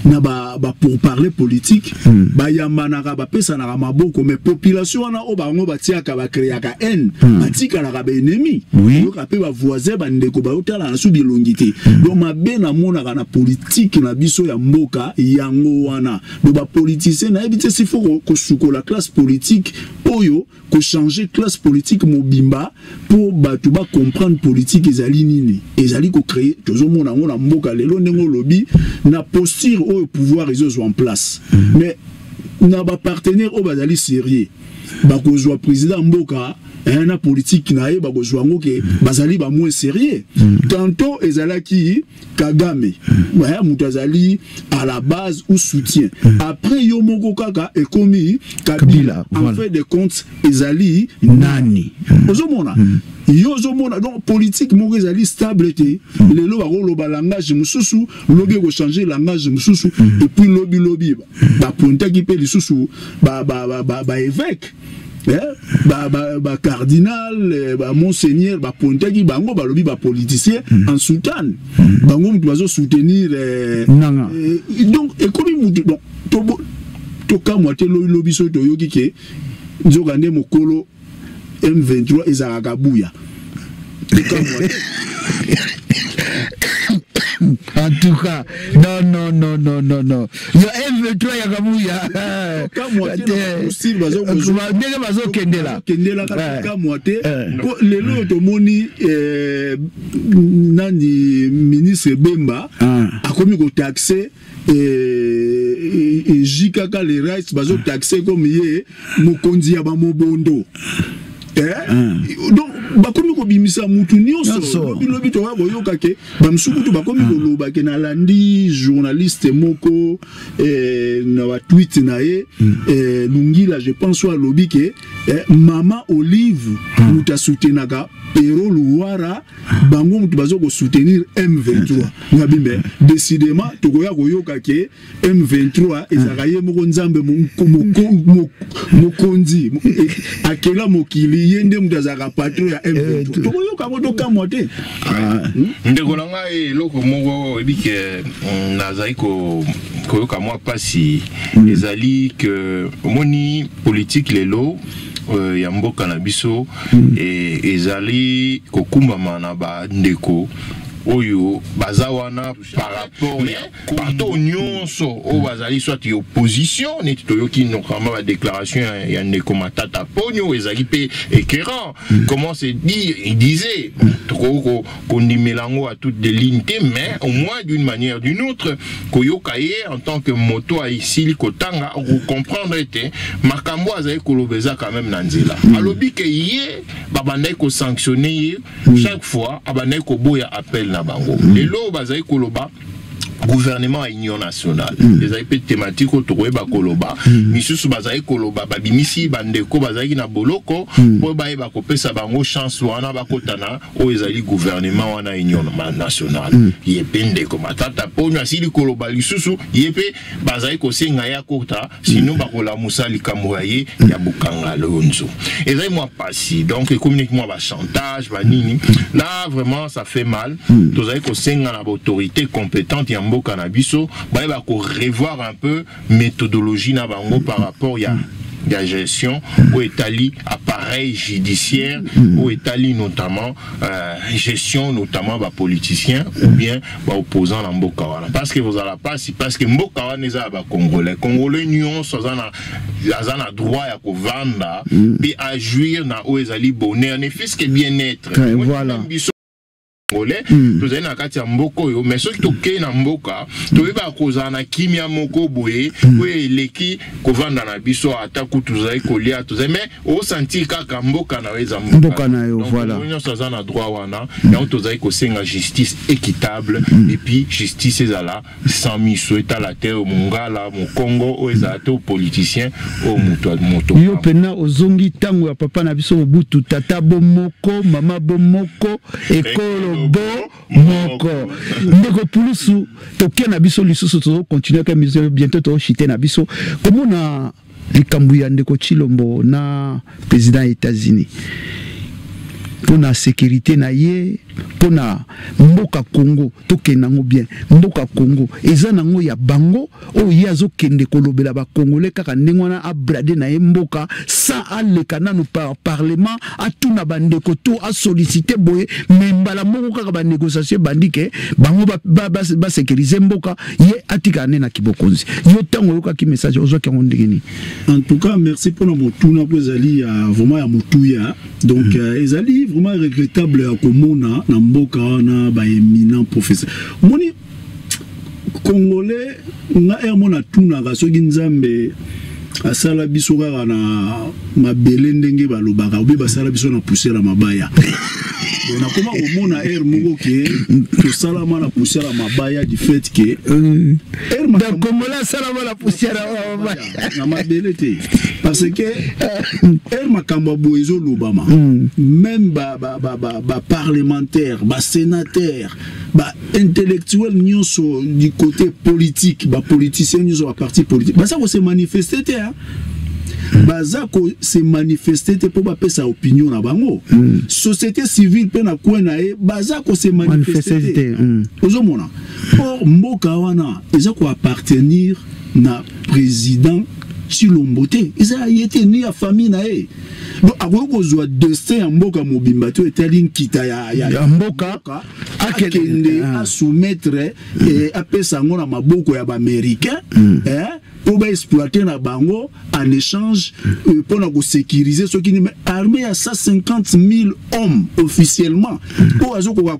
Na ba pourparler politique, bayambanaka, bapesanaka maboko, mais population wana oyo bango batiaka, bacréaka haine, batikalaka baennemi. Oyoka mpe bavoisin, bandeko bayotala na su bilongi te. Donc mabe namonaka na politike na biso ya mboka yango wana. Donc bapoliticien, nayebi te s'il faut kosukola classe politique oyo, kochanger classe politique mobimba mpo bato bacomprendre politique ezali nini, ezali kocréer. Tozomona yango na mboka lelo, ndenge olobi, na posture oyo pouvoir ezozwa en place, mais na bapartenaire oyo bazali sérieux, bakozwa président mboka na politique na ye, bakozwa yango ke bazali bamoins sérieux. Tantôt ezalaki Kagame, moto azali à la base ou soutien, après yo moko kaka ekomi Kabila. En fait de compte, ezali nani? Ozomona, yo ozomona, donc politique moko ezali stable te. Lelo bakoloba langage mosusu, lobi ekochange langage mosusu, et puis lobi lobi bapointaki mpe lisusu baévêque, bacardinal, bamonseigneur, bapointaki bango, balobi bapoliticien en soutane, bango mutu bazosoutenir. Donc ekomi mutu, donc tokamwa te lobi lobi soki toyoki ke nzoka nde mokolo M23 ezalaka buya. Tokamwa te. En tout cas, non, non, non, non, non, non. Yo M23 ya Kabuya. Ndenge bazokendela. Kendela kamwa te. Lelo oyo tomoni nani, ministre Bemba akomi kotaxer JKK, les rights bazotaxer comme ye mokonzi ya bamobondo. Donc bakomi kobimisa mutu nyonso. Lobi lobi toka koyoka ke bamosusu kutu bakomi koloba ke, nalandi journaliste moko na batweet na ye, Lungila je pense, oyo alobi ke mama Olive moto asoutenaka Pero Luwara, bango moto baza kosoutenir M23. Ngabi mais décidément tokoya koyoka ke M23 ezalaka ye moko Nzambe mokonzi akela mokili, ye nde moto azalaka patron ya M23. Tokoyoka yango, tokamwa te. Ndeko na ngai, eloko moko oyebi ke nazali koyoka mwa mpasi ezali ke omoni politike lelo ya mboka na biso ezali kokumbama na bandeko oyo baza wana par rapport ya bato nyonso oyo bazali soit ya opposition, neti toyoki notamment badéclaration ya ndeko Matata Ponyo, ezali mpe écœurant. Comment c'est dit, il disait, tokoki kondimela yango à toutes des lignes te, mais au moins d'une manière d'une autre koyoka ye en tant que moto aisili kotanga, okocomprendre ete makambo azali koloba eza quand même na nzela. Alobi ke ye babandaki kosanctionne ye, chaque fois abandaki koboya appel na bango. Lelo bazali koloba gouvernement ya union nationale, ezali mpe thématique oyo tokoyeba koloba. Misusu bazali koloba babimisi bandeko bazalaki na boloko mpo bayeba kopesa bango chance wana bakota na oyo ezali gouvernement wana union nationale. Ye mpe ndeko Matata Ponyo asili koloba lisusu, ye mpe bazali kosenga ye akota, sino bakolamusa likambo ya ye ya Bukanga Lonzo. Ezali mwa pasi, donc ekomi neti mwa bachantage banini. Là vraiment ça fait mal. Tozali kosenga na baautorité compétente ya mboka na biso bayeba korevoir un peu méthodologie na bango par rapport ya ya gestion oyo etali appareil judiciaire, oyo etali notamment gestion, notamment bapoliticien ou bien baopposant na mboka wana, parce que bozala mpasi, parce que mboka wana eza ya bacongolais. Congolais nyonso aza na droit ya kovanda mpe ajouir na oyo ezali bonheur, ne fût-ce que bien-être. Biso congolais tozali na kati ya mboka oyo, mais soki tokei na mboka, toyebaka kozala na kimia moko boye oyo eleki kovanda na biso. Ata kutu tozali kolia, tozali, mais osentir kaka mboka na yo eza mboka na yo. Voilà. Nyonso aza na droit wana. Yango tozali kosenga justice équitable et puis justice ezala sans miso, etala te mongala, mokongo, oyo ezala te politicien, oyo moto moto. Yo mpena ozongi ntango ya papa na biso Mobutu, tata bo moko, mama bo moko, ekolo bo moko. Ndeko Pulusu, toke na biso lisusu, tozocontinue ke bientôt tozochite na biso komona likambo ya ndeko Tshilombo na président ya États-Unis mpona sécurité na ye, mpona mboka Congo. Tokende yango bien. Mboka Congo eza nango ya bango. Oyo ye azokende kolobela bacongolais kaka ndenge wana, abrader na ye mboka sans aleka nanu par parlement, atuna bandeko to asollicite boye. Me mbala moko kaka banégociation ebandi ke bango basécurize mboka, ye atikala nde na kibokonzi. Yo, ntango oyokaki message, ozwaki yango ndenge nini? En tout cas, merci mpona motuna, mpo ezali ya vraiment ya motuya. Donc ezali vraiment regrettable ya komona na mboka wana baéminent professeur. Omoni, congolais, nga ere mo natunaka soki Nzambe asala biso kaka na mabele ndenge balobaka, obe basala biso na poussière ya mabaya. Bon, nakoma komona ere moko ke tosalama na poussière ya mabaya, du fait ke Congolais asalama na poussière ya mabaya. Na mabele te, parce que ere makambo ya boye ezolobama, même baparlementaire, basénateur, baintellectuel nyonso du côté politique, bapoliticien nyonso, baparti politique, baza kose manifeste te, hein? Baza kose manifeste te mpo bapesa opinion na bango. Société civile mpe na coin na ye baza kose manifeste te. Ozomona, or mboka wana eza koappartenir na président Tshilombo te, eza ye te ni ya famille na ye. Donc akoki kozwa destin ya mboka mobimba te etali nkita ya mboka. Akende asoumettre, apesa yango na maboko ya baaméricain mpo baexploite na bango en échange mpona kosécuriser soki nini. Armée ya 150 000 hommes officiellement oyo azokoka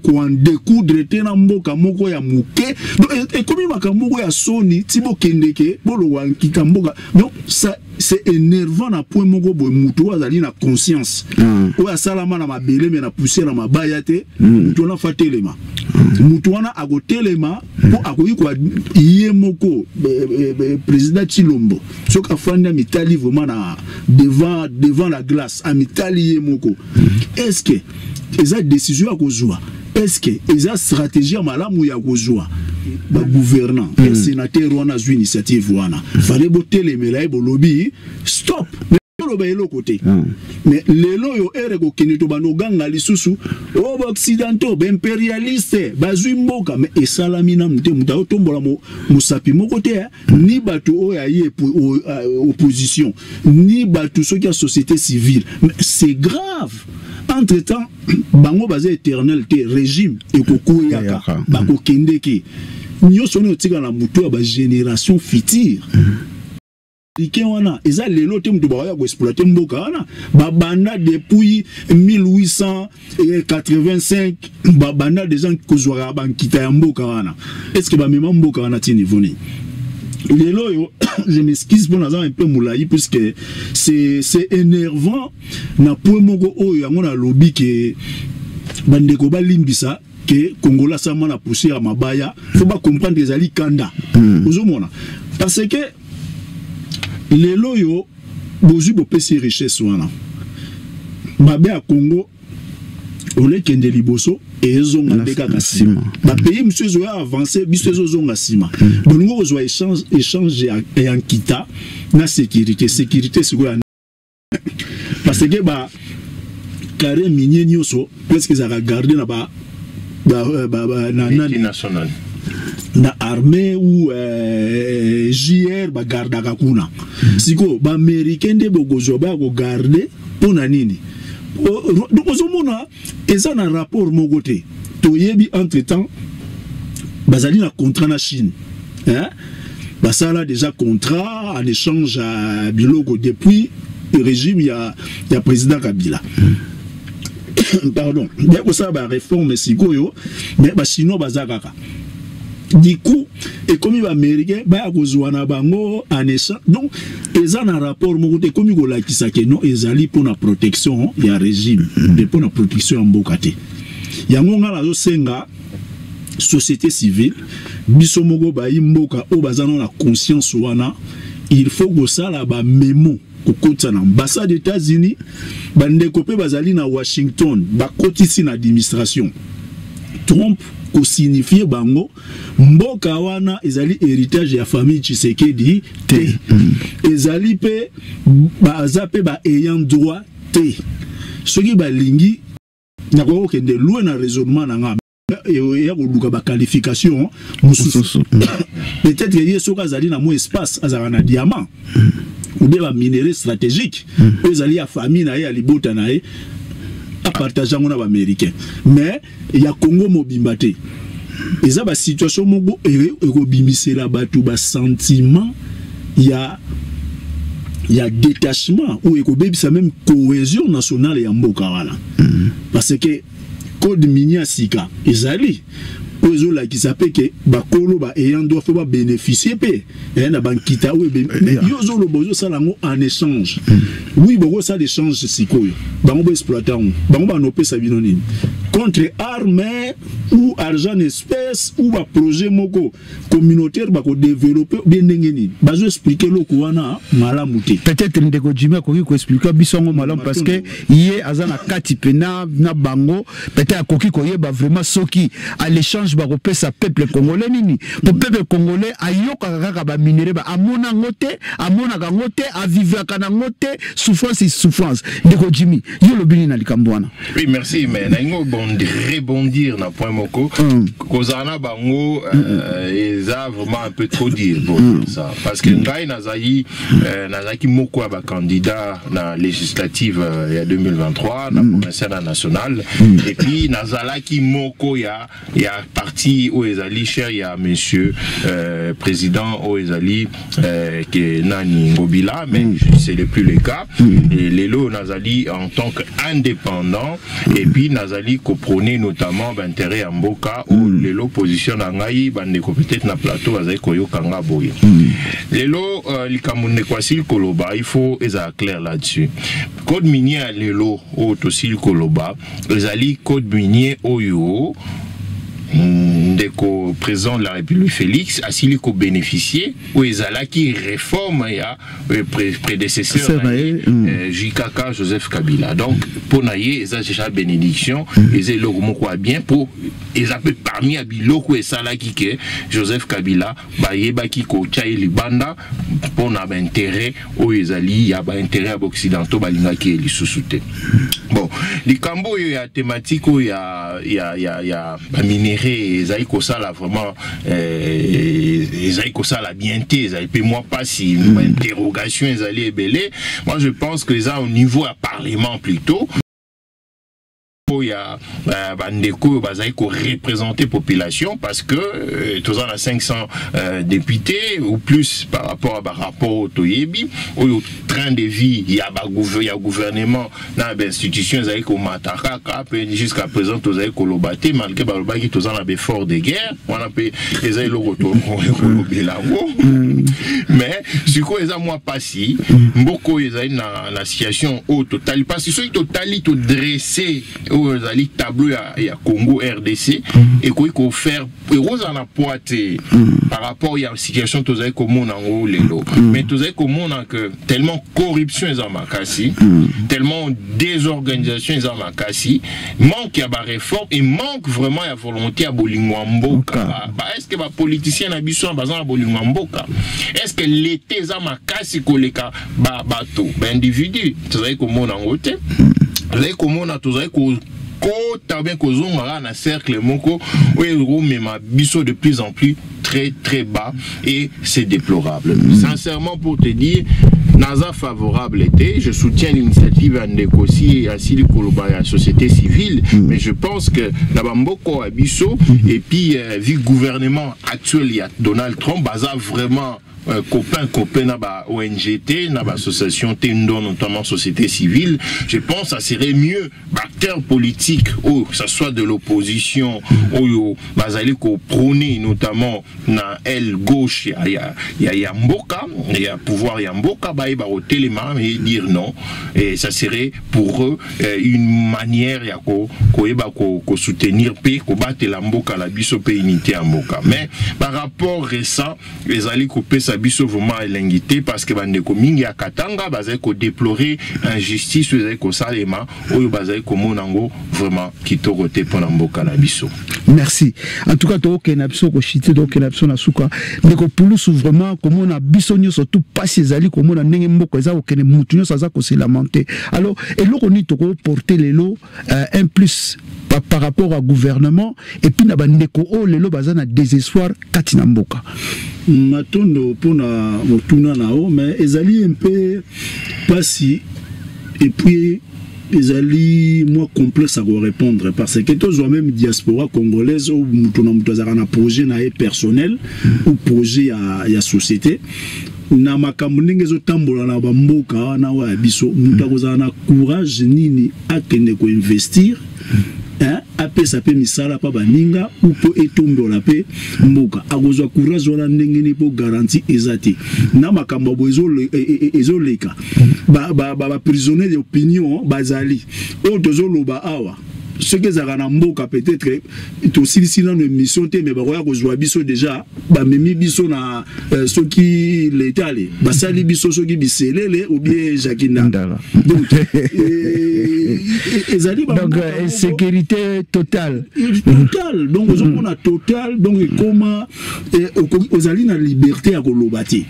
koen découdre te na mboka moko ya moke. Donc ekomi makambo moko ya soni ti bokendeke bolongwa nkita mboka. Donc ça, c'est énervant na point moko boye. Moto oyo azali na conscience, oyo asalama na mabele me na poussière na mabaya te, moto wana fa telema. Moto wana akotelema mpo akoki kwa ye moko président Tshilombo, soki afandi, amitali vraiment na devant la glace, amitali ye moko: est ce que eza décision ya kozwa? Est ce que eza stratégie ya malamu ya kozwa bagouvernant? Sénateur wana azwi initiative wana, fallait botelemela ye, bolobi stop, oloba eloko te. Mais lelo oyo ere kokende, tobanda oganga lisusu oyo baoccidentaux, baimpérialiste bazwi mboka, mais esalami nanu te. Moto aotombola mosapi moko te, ni bato oyo aye opposition, ni bato soki ya société civile. Mais c'est grave. Entre temps, bango baza éternel te, régime ekokweyaka, bakokendeke nyonso wana, otika na motu ya bagénération future. Américain wana eza lelo te moto bakoya koexploite mboka wana. Babanda depuis 1885, babanda déjà kozwaka bankita ya mboka wana. Est ce que bamema mboka wana ti niveau nini lelo oyo? Je m'excuse mpo naza un peu molai, puisque c'est énervant na point moko oyo. Yango nalobi ke bandeko balimbisa ke Congolais asalama na poussière ya mabaya. Faut bacomprendre, ezali kanda. Ozomona, parce que lelo oyo bozwi, bopesi richesse wana, mabe ya Congo olekende liboso, ezonga nde kaka nsima. Bapays mosusu ezoya avance, biso ezozonga nsima. Bolingo kozwa échange ya nkita na sécurité. Sécurité sikoyo, parce que ba carré minier nyonso presque ezalaka garde na ba na nani? National. Na armée ou JR bagardaka kuna. Sikoyo baaméricain nde bokozwa baya kogarde mpo na nini? Donc ozomona eza na rapport moko te. Toyebi entre temps bazali na contrat na Chine, hein? Basala déjà contrat en échange ya biloko depuis régime ya président Kabila. Pardon, ya kosala baréforme sikoyo, mais bachinois baza kaka. Du coup ekomi baaméricain baya kozwa na bango en échange. Donc eza na rapport moko te. Ekomi kolakisa ke non, ezali mpona protection ya régime mpe mpona protection ya mboka te. Yango ngai nazosenga société civile, biso moko bayi mboka oyo baza nano na conscience wana, il faut kosala bamémo, kokotisa na ambassade États-Unis. Bandeko mpe bazali na Washington, bakotisi na administration Trump, kosignifie bango mboka wana ezali héritage ya famille Tshisekedi te, ezali mpe baza mpe ba ayant droit te. Soki balingi, nakoki kokende loin na raisonnement na nga ya koluka baqualification mosusu. Peut-être ye soki azali na mwa espace, azalaka na diamant ou bien baminerai stratégique oyo ezali ya famille na ye, ya libota na ye, apartage yango na baaméricain, mais ya Congo mobimba te. Eza basituation moko ekobimisela bato basentiment ya détachement oyo ekobebisa même cohésion nationale ya mboka wana, parce que code minier ya sika ezali oyo ezolakisa mpe ke bakolo ba ayant droit faut babénéficie mpe na bankita oyo. Yo ozoloba ozosala yango en échange. Oui, bokosala échange sikoyo, bango boexploite yango, bango banopesa bino nini contre arme ou argent en espèce ou baprojet moko communautaire bakodéveloppe bien? Ndenge nini bazoexplike eloko wana malamu te? Peut-être ndeko Jimi akoki koexplike biso yango malamu, parce que ye aza na kati pena na bango. Peut-être akoki koyeba vraiment soki à l'échange bakopesa peuple congolais nini, po peuple congolais ayokaka kaka baminerai, ba amona yango te, amonaka yango te, avivraka nango te. Souffrance, souffrance. Ndeko Jimi, yo olobi nini na likambo wana? Oui, merci, mais nalingi rebondir na point moko. Kozala na bango eza vraiment un peu trop dire pour ça, parce que ngai nazali nazalaki moko ya bacandidat na législative ya 2023 na provincial na national, et puis nazalaki moko ya parti oyo ezali cher ya monsieur président oyo ezali ke nani, Ngobila, mais c'est le plus le cas. Et lelo nazali en tant qu'indépendant et puis nazali koprôner notamment baintérêt ya mboka oyo. Lelo position na ngai, bandeko peut-être na plateau bazali koyoka nga boye. Lelo likambo ndeko asili koloba, il faut ezala clair là-dessus. Code minier ya lelo oyo tosili koloba ezali code minier oyo ndeko président de la République Félix asili kobénéficie, oyo ezalaki réforme ya prédécesseur na ye, JKK, Joseph Kabila. Donc mpo na ye eza déjà bénédiction, eza eloko moko ya bien, mpo eza mpe parmi ya biloko esalaki ke Joseph Kabila bayebaki kotia ye libanda mpo na baintérêt oyo ezali ya baintérêt ya baoccidentaux, balingaki ye lisusu te. Bon, likambo oyo ya thématique oyo ya baminerai ezali kosala vraiment ezali kosala bien te, ezali mpe mwa mpasi, bainterrogation ezali ebele. Moi, je pense que eza au niveau ya parlement plutôt, oyo ya bandeko oyo bazali koreprésenter population, parce que toza na 500 députés ou plus par rapport à barapport oyo toyebi, oyo train de vie ya gouvernement na bainstitution ezali komata kaka, mpe jusqu'à présent tozali koloba te, malgré balobaki toza na baeffort de guerre wana, mpe eza eloko tokolobela yango. Mais sikoyo eza mwa mpasi, mboka oyo ezali na situation oyo totali mpasi. Soki totali, todresse oyo ezali tableau ya Congo RDC, ekoki kofaire, ekozala na poids te par rapport ya situation tozali komona yango lelo. Mais tozali komona que tellement corruption eza makasi, tellement désorganisation eza makasi, manque ya baréforme et manque vraiment ya volonté ya bolingo ya mboka. Est ce que bapoliticien na biso baza na bolingo ya mboka? Est ce que l'état eza makasi koleka bato, baindividu? Tozali komona yango te. Tozali komona, tozali kota bien kozonga kaka na cercle moko oyo ekomema biso de plus en plus. très très bas et c'est déplorable. Sincèrement, pour te dire, naza favorable te, je soutiens l'initiative ya ndeko si asili koloba ya société civile, mais je pense que na bamboka ya biso et puis vu gouvernement actuel ya Donald Trump, baza vraiment copain copain na ba ONG te, na ba association te, dont notamment société civile. Je pense que ça serait mieux acteurs politiques ou que ça soit de l'opposition oyo bazali ko prôner notamment na aile gauche ya mboka, ya pouvoir ya mboka, bayeba kotelema et dire non, et ça serait pour eux une manière ya ko koyeba ko soutenir pe kobatela mboka la biso pe unité ya mboka. Mais par rapport récent, ezali kopesa biso vraiment elengi te, parce que bandeko mingi ya Katanga bazali ko déplorer injustice oyo ezali kosalema, oyo bazali komona yango vraiment kitoko te mpona mboka na biso. Merci. En tout cas, tokende na biso koshite, tokende na biso na suka. Ndeko Pulusu, vraiment komona biso nyonso tout pasi ezali komona ndenge mboka eza kokende, mutu nyonso aza kose lamenter. Alors eloko nini tokoporter lelo un plus par rapport au gouvernement et puis na bandeko oyo lelo baza na désespoir kati na mboka? Matondo mpona motuna na yo, mais ezali un peu pasi et puis ezali mwa complexe à répondre, parce que tozwa même diaspora congolaise oyo moto na moto azalaka na projet na ye personnel ou projet ya société na makambo ndenge ezotambola na bamboka wana oyo ya biso, moto akozala na courage nini akende koinvestir, hein, apesa mpe misala mpa baninga ou mpo etombola mpe mboka? Akozwa courage wana ndenge nini mpo garantie eza te na makambo ya boye ezoleka? Baprisonnier d'opinion bazali oyo tozoloba awa. Soki ezalaka na mboka, peut-être tosilisi nano émission te, mais bakoya kozwa biso déjà, bamemi biso na soki letale basali biso soki biselele ou bien Jacques Ndala. Donc ezali Donc insécurité totale. Totale. Donc ozomona total, donc ekoma ozali na liberté ya koloba te.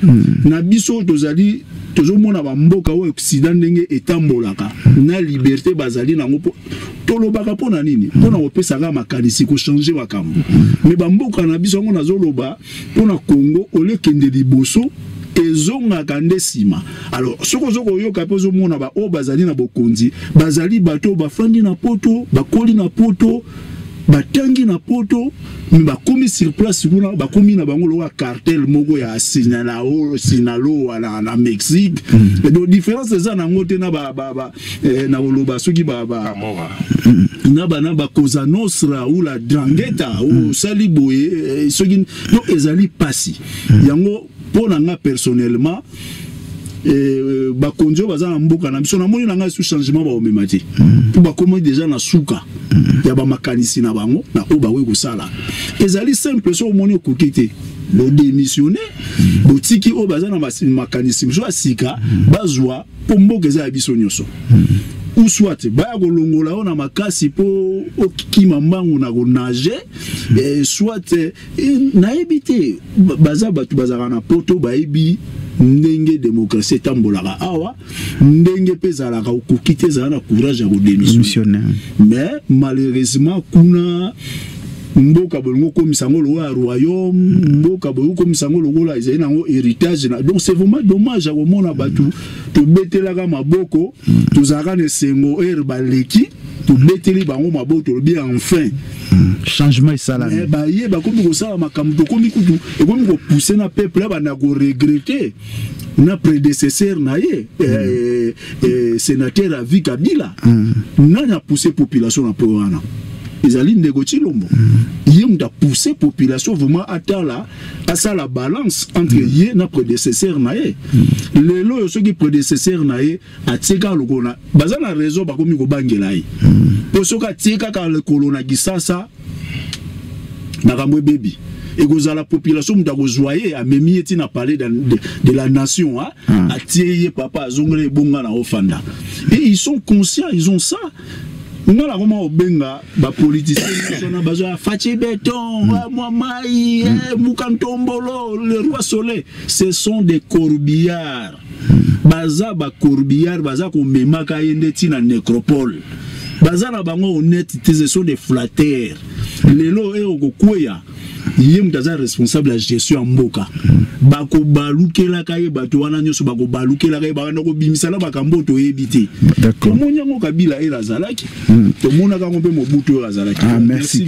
Na biso tozali tozomona bamboka oyo Occident ndenge etambolaka na liberté, bazali nango. Tolobaka mpo na nini? Mpo na kopesaka makanisi, kochanger makambo. Mais bamboka na biso yango, nazoloba mpo na Congo, olekende liboso, ezongaka nde nsima. Alors soki oza koyoka mpe ozomona baoyo bazali na bokonzi, bazali bato oyo bafandi na Poto, bakoli na Poto, batangi na Poto, mais bakomi sur place kuna, bakomi na bango lokola cartel moko ya Sinaloa na Mexique. Donc différence eza nango te na ba, ba, ba, na koloba soki ba, ba, na ba Cosa Nostra ou la 'Ndrangheta osali boye soki. Donc ezali pasi yango mpo na nga personnellement. Bakonzi oyo baza na mboka na biso, namoni na ngai su changement bakomema te, mpo bakomi déjà na suka ya bamakanisi na bango na oyo bakoki kosala. Ezali simple: soki omoni okoki te, bodémissionne, botiki oyo baza na makanisi mosusu ya sika bazwa, mpo mboka eza ya biso nyonso. Ou soit baya kolongola yo na makasi mpo okima mbangu na konage, soit nayebi te. Baza bato bazalaka na Poto, bayebi ndenge démocratie etambolaka awa, ndenge mpe ezalaka. Okoki te, ezala na courage ya kodémissionner. Mais malheureusement, kuna mboka bolingi okomisa yango lokola royaume, mboka bolingi okomisa yango lokola ezali nango héritage na. Donc c'est vraiment dommage ya komona bato tobetelaka maboko, tozalaka na esengo ere baleki, tobeteli bango maboko, tolobi enfin changement esalami. Baye bakomi kosala makambo, tokomi kutu ekomi kopousser na peuple abanda koregretter na prédécesseur na ye, sénateur à vie Kabila. Nani apousse population na po wana? Ezali ndeko Tshilombo. Ye moto apousse population vraiment atala, asala balance entre ye na prédécesseur na ye. Lelo oyo, soki prédécesseur na ye atie kaka lokolo na, baza na raison, bakomi kobangela ye, mpo soki atie kaka lokolo na Kisasa, makambo ebebi. Ekozala population moto akozwa ye, amemi ye ntina palais de la nation, hein? Atie ye papa, azongela ebonga na ofanda. Et ils sont conscients, ils ont ça. Nga nakoma kobenga bapoliticien nyonso na bazwa Fatshi Béton, mwa mai, muka ntombolo, le roi soleil, ce sont des corbillards. Baza bacorbillard, baza komemaka ye nde ntina nécropole. Baza na bango honnête te, ce sont des flatteurs. Lelo oyo okokweya. Ye moto aza responsable ya gestion ya mboka. Bakobalukelaka ye, bato wana nyonso bakobalukelaka ye, babanda kobimisa na makambo oyo toyebi te. Tomoni yango Kabila ele azalaki, tomonaka yango mpe Mobutu oyo azalaki. Ah, merci.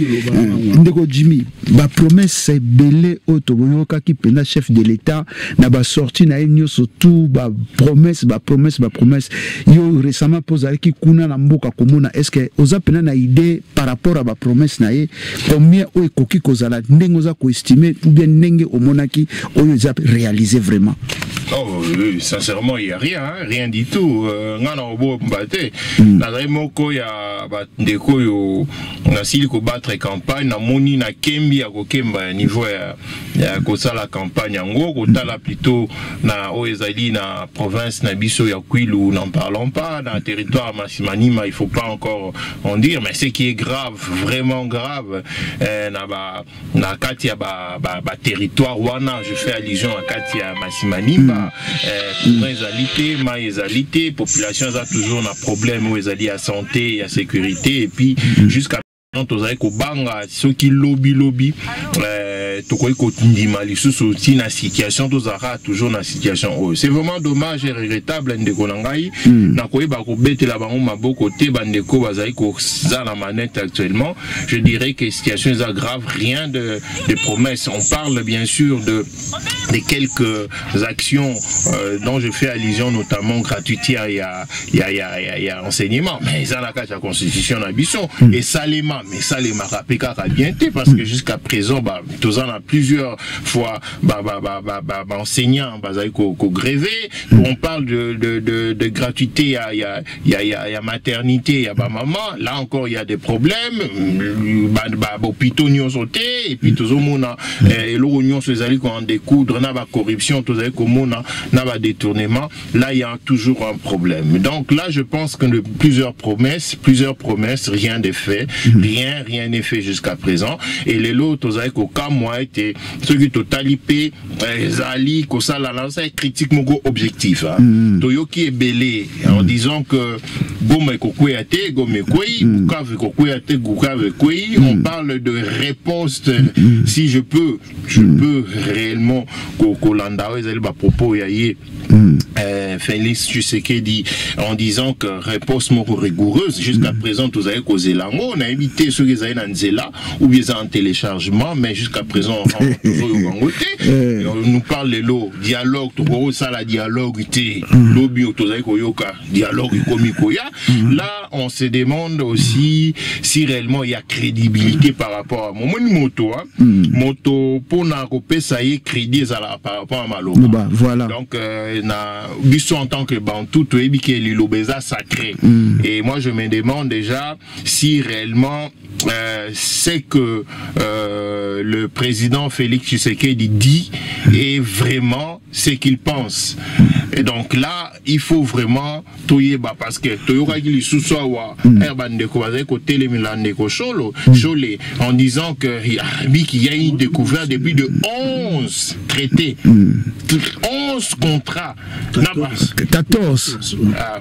Ndeko Jimmy, bapromesse ebele oyo toyokaki mpenza chef de l'État na basortie na ye nyonso, tout bapromesse, bapromesse, bapromesse. Yo récemment mpo ozalaki kuna na mboka komona, est ce que oza mpenza na idée par rapport à bapromesse na ye, combien oyo ekoki kozala, ndenge oza koestime ou bien ndenge omonaki, oyo eza réalisé vraiment? Oh, sincèrement, il n'y a rien, hein, rien du tout. Nga na obomba te. Nazali moko ya bandeko oyo nasili kobattre campagne, namoni na kembi ya kokemba ya niveau ya kosala campagne yango, kotala plutôt na oyo ezali na province na biso ya Kwilu, n'en parlons pas, na territoire Masimanima, il faut pas encore en dire, mais ce qui est grave, vraiment grave, na kati ya ba territoire wana, je fais allusion na kati ya Masimanimba, courant ezali te, mai ezali te, population eza toujours na problème oyo ezali ya santé, ya sécurité, et puis jusqu'à tozali kobanga soki lobi lobi tokoki kondima lisusu ntina situation, tozalaka toujours na situation oyo. C'est vraiment dommage et regrettable, ndeko na ngai. Nakoyeba kobetela bango maboko te, bandeko bazali koza na manette actuellement. Je dirais que situation eza grave, rien de promesse. On parle bien sûr de quelques actions dont je fais allusion, notamment gratuité ya enseignement, mais eza na kati ya constitution na biso. Esalema, mais esalemaka mpe kaka bien te, parce que jusqu'à présent toza na plusieurs fois baenseignant bazali kogréver. On parle de gratuité ya maternité ya bamama, là encore il y a des problèmes, bahôpitaux nyonso te, et puis tozomona eloko nyonso ezali koen découdre na bacorruption, tozali komona na badétournement. Là, il y a toujours un problème. Donc là, je pense que de plusieurs promesses, rien n'est fait, rien, rien n'est fait jusqu'à présent. Et lelo tozali kokamwa ete soki totali mpe ezali kosala na osala critique moko objectif, hein. Toyoki ebele en disant que Goma ekokweya te, Goma ekwei, Bukavu ekokweya te, Bukavu ekwei. On parle de réponse, si je peux réellement kolanda oyo ezali bapropos ya ye Félix Tshisekedi en disant que réponse moko rigoureuse, jusqu'à présent tozali kozela yango. Nayebi te soki ezali na nzela ou bien eza en téléchargement, mais jusqu'à présent tozoyoka yango te. On nous parle lelo dialogue, tokokosala dialogue te, lobi oyo tozali koyoka dialogue ekomi koya. Là, on se demande aussi si réellement il y a crédibilité par rapport à momoni moto, hein. Moto, mpona kopesa ye crédit, ezalaka par rapport à maloba. Bah, voilà. Donc na biso en tant que bantu, toyebi ke liloba eza sacré. Et moi, je me demande déjà si réellement c'est que le président Félix Tshisekedi dit est vraiment ce qu'il pense. Et donc là, il faut vraiment toyeba, parce que toyokaki lisusu awa bandeko bazali kotelemela ndeko Sholo Shole en disant que qu'il y a une découverte depuis de 11 traités, 11 contrats. 14. Ah,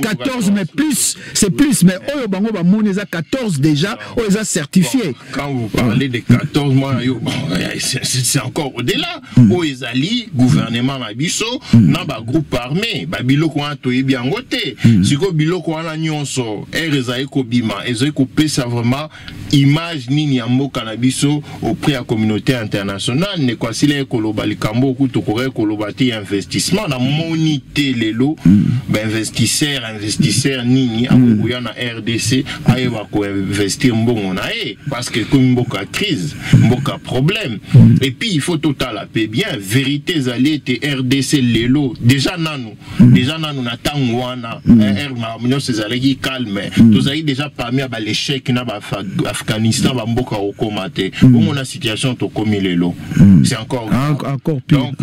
14, mais plus, c'est plus, mais oyo bango bamoni eza 14 déjà oyo eza certifié. Bon, quand vous parlez de 14, moi yo, bon, c'est encore au-delà. Oyo ezali gouvernement na biso na bagroupe armé, babiloko wana toyebi yango te. Sikoyo biloko wana nyonso ere ezali kobima, ezali kopesa vraiment image nini ya mboka na biso auprès ya communauté internationale? Ndeko asili ye koloba likambo oku tokoki koloba te ya investissement. Namoni te lelo bainvestisseur, investisseur nini akoki koya na RDC ayeba koinvestir mbongo na ye, parce que ekomi mboka crise, mboka problème. Et puis il faut totala mpe bien, vérité ezali ete RDC lelo déjà nanu na ntango wana makambo nyonso ezalaki calme, tozalaki déjà parmi ya bal'échec na baafghanistan, bamboka kokóma te bongo. Na situation tokomi lelo, c'est encore encore pire. Donc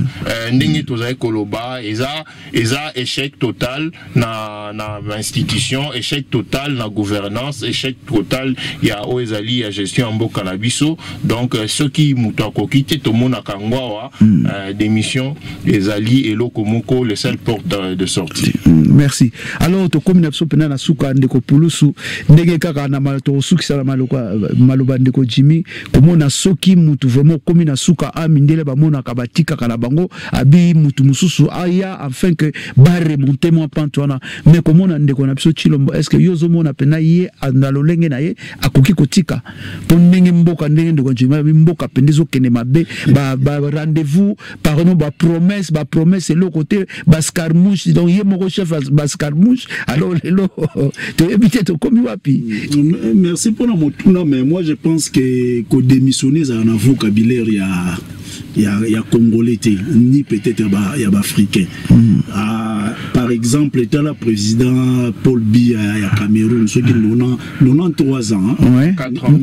Ndenge tozali koloba, eza eza échec total na institution, échec total na gouvernance, échec total ya oyo ezali ya gestion ya mboka na biso. Donc soki moto akoki te, tomonaka yango awa, démission ezali eloko moko, le seul porte de sortie. Merci. Alors tokomi na biso mpena na suka, ndeko Pulusu, ndenge kaka na tokosukisa na maloba ndeko Jimmy, komona soki mutu vraiment okomi na suka, a mindele bamonaka batikaka na bango abi mutu mosusu aya afin que baremonte mwa pente wana. Mais komona ndeko na biso Tshilombo, est ce que yo ozomona mpena ye na lolenge na ye akoki kotika? Mpo ndenge mboka, ndenge ndeko Jimmy abi, mboka mpenza ezokende mabe, ba rendez-vous, pardon, ba promesse eloko te, ba escarmouche. Donc ye moko chef ba escarmouche. Alors lelo toyebi te tokomi wapi. Merci mpona motuna, mais moi je pense que kodémissionner ezala na vocabulaire ya congolais te, ni peut-être ya baafricain. Ah, par exemple, tala président Paul Biya ya Cameroun, soki 93 ans, ouais.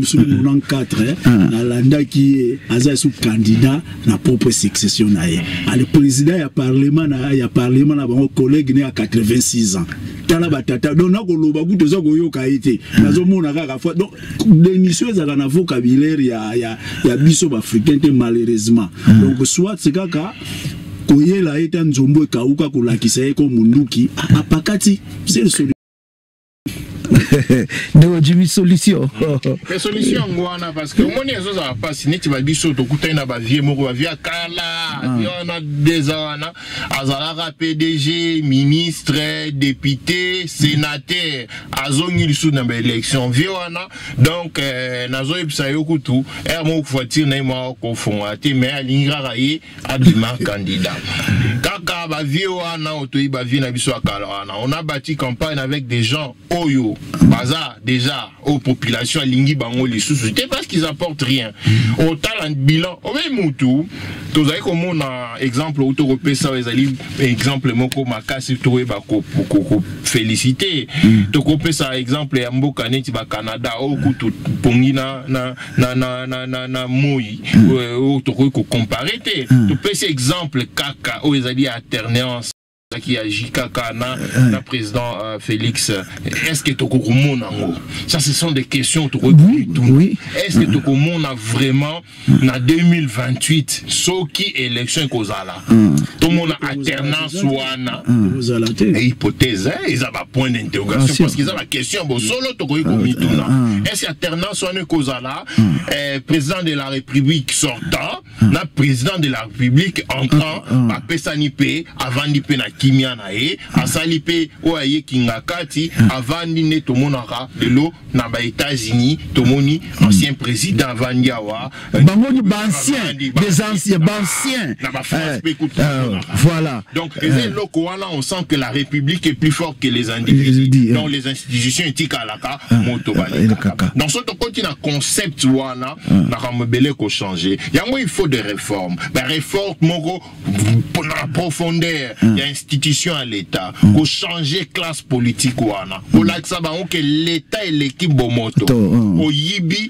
Soki 94, nalandaki ye, aza esu candidat na propre succession na ye. Ale président ya parlement na bango, collègue ne ya 86 ans. Tala batata, donc nakoloba kutu eza koyoka ye te, nazomona kaka fois. Donc démission ezalaka na vocabulaire ya biso baafricain te, malheureusement. Donc soit c'est kaka koyela ye ta nzombo ekauka, kolakisa ye ko munduki apakati, c'est le solution. Ndeko Jimmy, solution? Mais solution yango wana, parce que omoni ezozala mpasi neti babiso tokutani na bavieux moko, bavieux ya kala, vieux wana deza wana azalaka PDG, ministre, député, sénateur, azongi lisusu na baélection, vieux wana. Donc nazoyebisa yo kutu ere moko voiture na ye moko kofongola te, mais alingi kaka ye abima candidat. Kaka bavieux wana oyo toyebi, bavieux na biso ya kala wana, on a bâti campagne avec des gens oyo baza déjà oyo population alingi bango lisusu te parce qu'ils apportent rien. Otala bilan obe mutu, tozali komona exemple oyo tokopesa, oyo ezali exemple moko makasi, tokoyeba koféliciter. Tokopesa exemple ya mboka neti bacanada oyo kutu pongi na moi oyo tokoki kocomparer te. Topesi exemple kaka oyo ezali alternance qui agit kaka na président Félix. Est-ce que tokokomona yango? Ça, ce sont des questions tokoki. Est-ce que tokomona vraiment na 2028, soki élection ekozala, tomona alternance wana? Hypothèse, eza bapoint d'interrogation parce que eza baquestion bosolo tokoki komituna. Est-ce que alternance wana ekozala, président de la République sortant na président de la République entrant bapesani mpe, avandi mpe na kimia na ye, asali mpe oyo ayekinga kati, avandi nde tomonaka lelo na baÉtats-Unis, tomoni ancien président avandi awa? Bango ni baancien, des anciens, baancien. Na bafrance mpe kutu. Voilà. Donc eza eloko wana, on sent que la République est plus forte que les individus. Donc les institutions etikalaka moto balekaka. Donc so tokoti na concept wana, makambo ebele kochange yango. Il faut des réformes, baréforme moko na profondeur ya institution ya l'État, kochanger classe politique wana, kolakisa bango ke l'État eleki bomoto. Oyibi,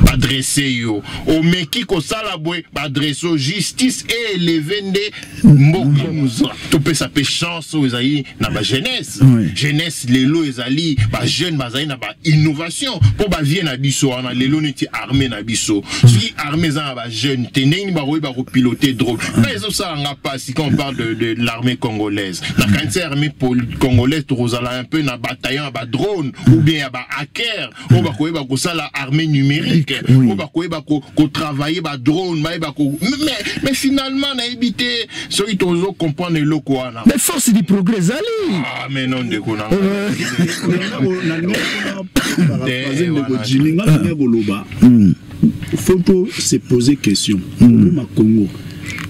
badresse yo, omeki kosala boye, badresse yo, justice élevé nde mboka. Topesa mpe chance oyo ezali na bajeunesse. Jeunesse lelo ezali bajeune, bazali na bainnovation mpo bavieux na biso wana lelo neti armée na biso. Soki armée eza na bajeune te, ndenge nini bakoyeba kopilote drone? Nga ezosalanga mpasi quand on parle de l'armée congolaise. Nakanisi armée congolaise tokozala un peu na bataillon ya badrone ou bien ya bahacker oyo bakoyeba kosala armée numérique, oyo bakoyeba kotravailler badrone, bayeba. Mais finalement nayebi te soki tozo comprendre eloko wana. Mais force du progrès ezali. Ah, mais non, ndeko na Ndeko Jimmy, nga nalingi koloba, faut to se poser question: problème ya Congo,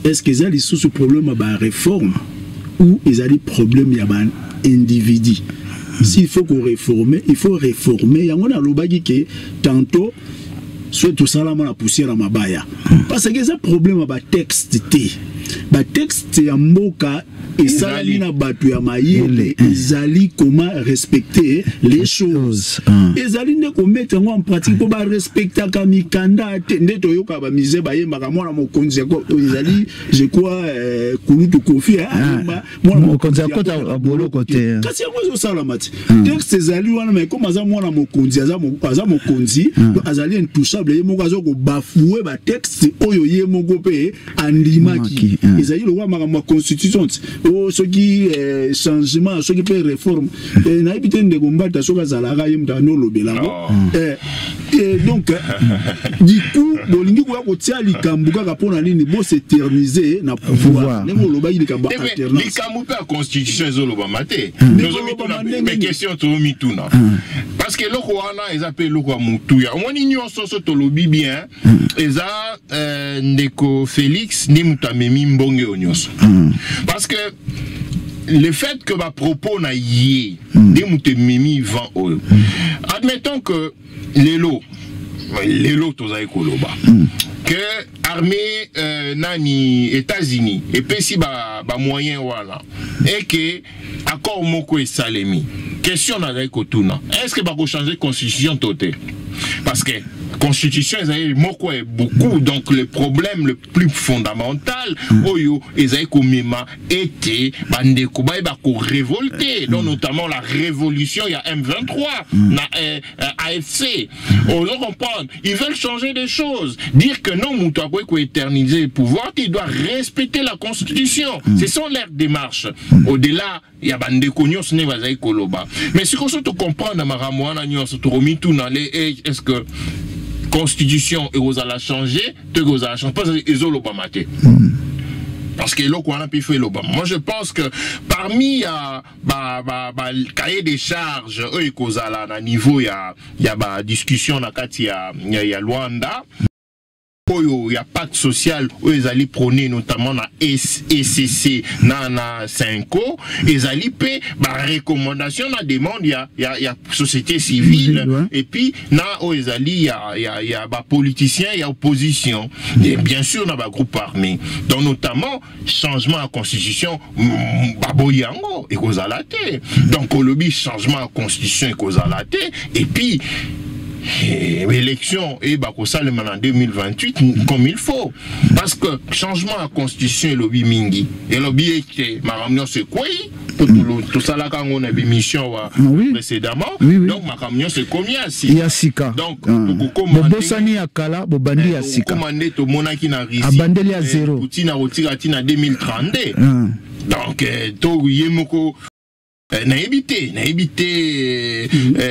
est ce que eza lisusu problème ya baréforme ou ezali problème ya baindividu? S'il faut qu'on réforme, il faut réformer. Yango nalobaki ke tantôt soki tosalama na poussière ya mabaya, parce que eza problème ya batexte te, batexte ya mboka. Esalami na bato ya mayele, ezali comment respecter les choses. Ezali nde komettre yango en pratique, mpo barespectaka mikanda te. Nde toyoka bamusiciens bayembaka mwana mokonzi, ezali, je crois, kulutu Kofi ayemba mwana mokonzi akota boloko te. Kasi yango ezosalama te. Texte ezali wana, mais comme aza mwana mokonzi, aza mokonzi, azali intouchable. Ye moko aza kobafouer batexte oyo ye moko mpe andimaki. Ezali lokola makambo ya constitution ti o soki changement, soki mpe réforme, nayebi te ndeko Mbata soki azalaka ye moto andi olobelango. Donc du coup bolingi koya kotia likambo kaka mpona nini? Bos'éterniser na pouvoir, ndenge olobaki likambo ya alternance. Likambo mpe ya constitution ezolobama te. Mais question tozomituna, parce que eloko wana eza mpe eloko ya motuya. Omoni, nyonso so tolobi bien, eza ndeko Félix nde moto amemi mbonge oyo nyonso, parce que le fait que bapropos na ye nde moto ememi vent oyo. Admettons que lelo lelo tozali koloba que armée nani, États-Unis epesi bamoyen ba wana et que accord moko esalemi. Question nazali kotuna: est ce que bakochange constitution to te? Parce que constitution ezali moko ya beaucoup. Donc le problème le plus fondamental oyo ezali komema ete bandeko bayeba korévolter, donc notamment la révolution ya M23 na AFC, ozo comprendre, ils veulent changer des choses, dire que non, moto akoki koéterniser le pouvoir, il doit respecter la constitution. Ce sont leurs démarches au-delà ya bandeko nyonso ndenge bazali koloba. Mais sikoyo so tocomprendre na makambo wana nyonso, tokomituna le est ce que constitution ekozala changer to ekozala changer, parce que ezolobama te, parce que eloko wana mpe il faut elobama. Moi, je pense que parmi ya ba cahier des charges oyo ekozala na niveau ya badiscussion na kati ya Luanda oyo ya pacte social oyo ezali prôné notamment na ECC na CENCO, ezali mpe barecommandation na demande ya société civile et puis na oyo ezali ya bapoliticien ya opposition et bien sûr na bagroupe armé. Donc notamment changement ya constitution, baboyi yango, ekozala te. Donc olobi changement ya constitution ekozala te et puis élection et bakosalema na 2028 comme il faut, parce que changement ya constitution elobi mingi, elobi ete makambo nyonso ekwei, po tosalaka yango na bémission wa précédemment. Donc makambo nyonso ekomi ya sika. Donc bobosani ya kala, bobandi ya sika. Tokokoma nde tomonaki na Russie. Abandeli ya zéro. Poutine akotika ntina 2032. Donc to ye moko, nayebi te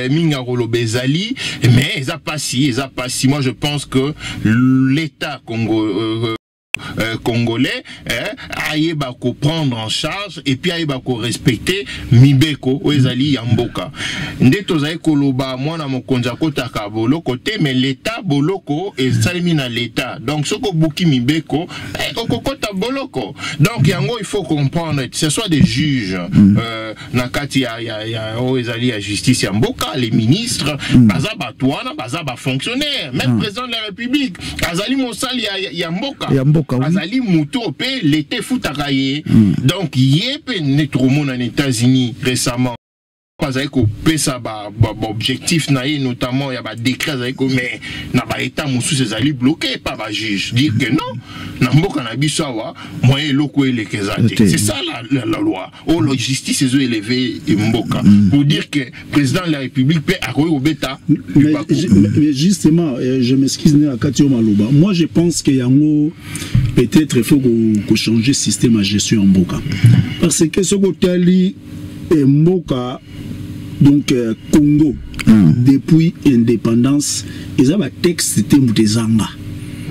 mingi akoloba ezali, mais eza pasi, eza pasi. Moi, je pense que l'État congolais, ayeba koprendre en charge et puis ayeba korespecter mibeko oyo ezali ya mboka. Nde tozali koloba mwana mokonzi akotaka boloko te, mais l'état, boloko esalemi na l'état. Donc soki obuki mibeko, okokota boloko. Donc yango il faut comprendre, que ce soit des juges na kati ya oyo ezali ya justice ya mboka, les ministres, baza bato wana baza bafonctionnaire. Même président de la République azali mosali ya mboka. Ya mboka, oui. Azali moto mpe l'état efutaka ye. Donc ye mpe nde tokomona na États-Unis récemment azali kopesa baobjectif na ye, notamment ya badécret azali ko, mais na baétat mosusu ezali bloqué par bajuge, dire que non, na mboka na biso awa moyen eloko eleka eza te. C'est ça la loi oyo la justice ezo élever mboka, pour dire que président de la République mpe akoki kobeta. Mais justement, je m'excuse na kati yo maloba, moi je pense que yango peut-être il faut changer système ya gestion ya mboka, parce que soki otali mboka, donc Congo, depuis indépendance eza batexte te moto ezanga.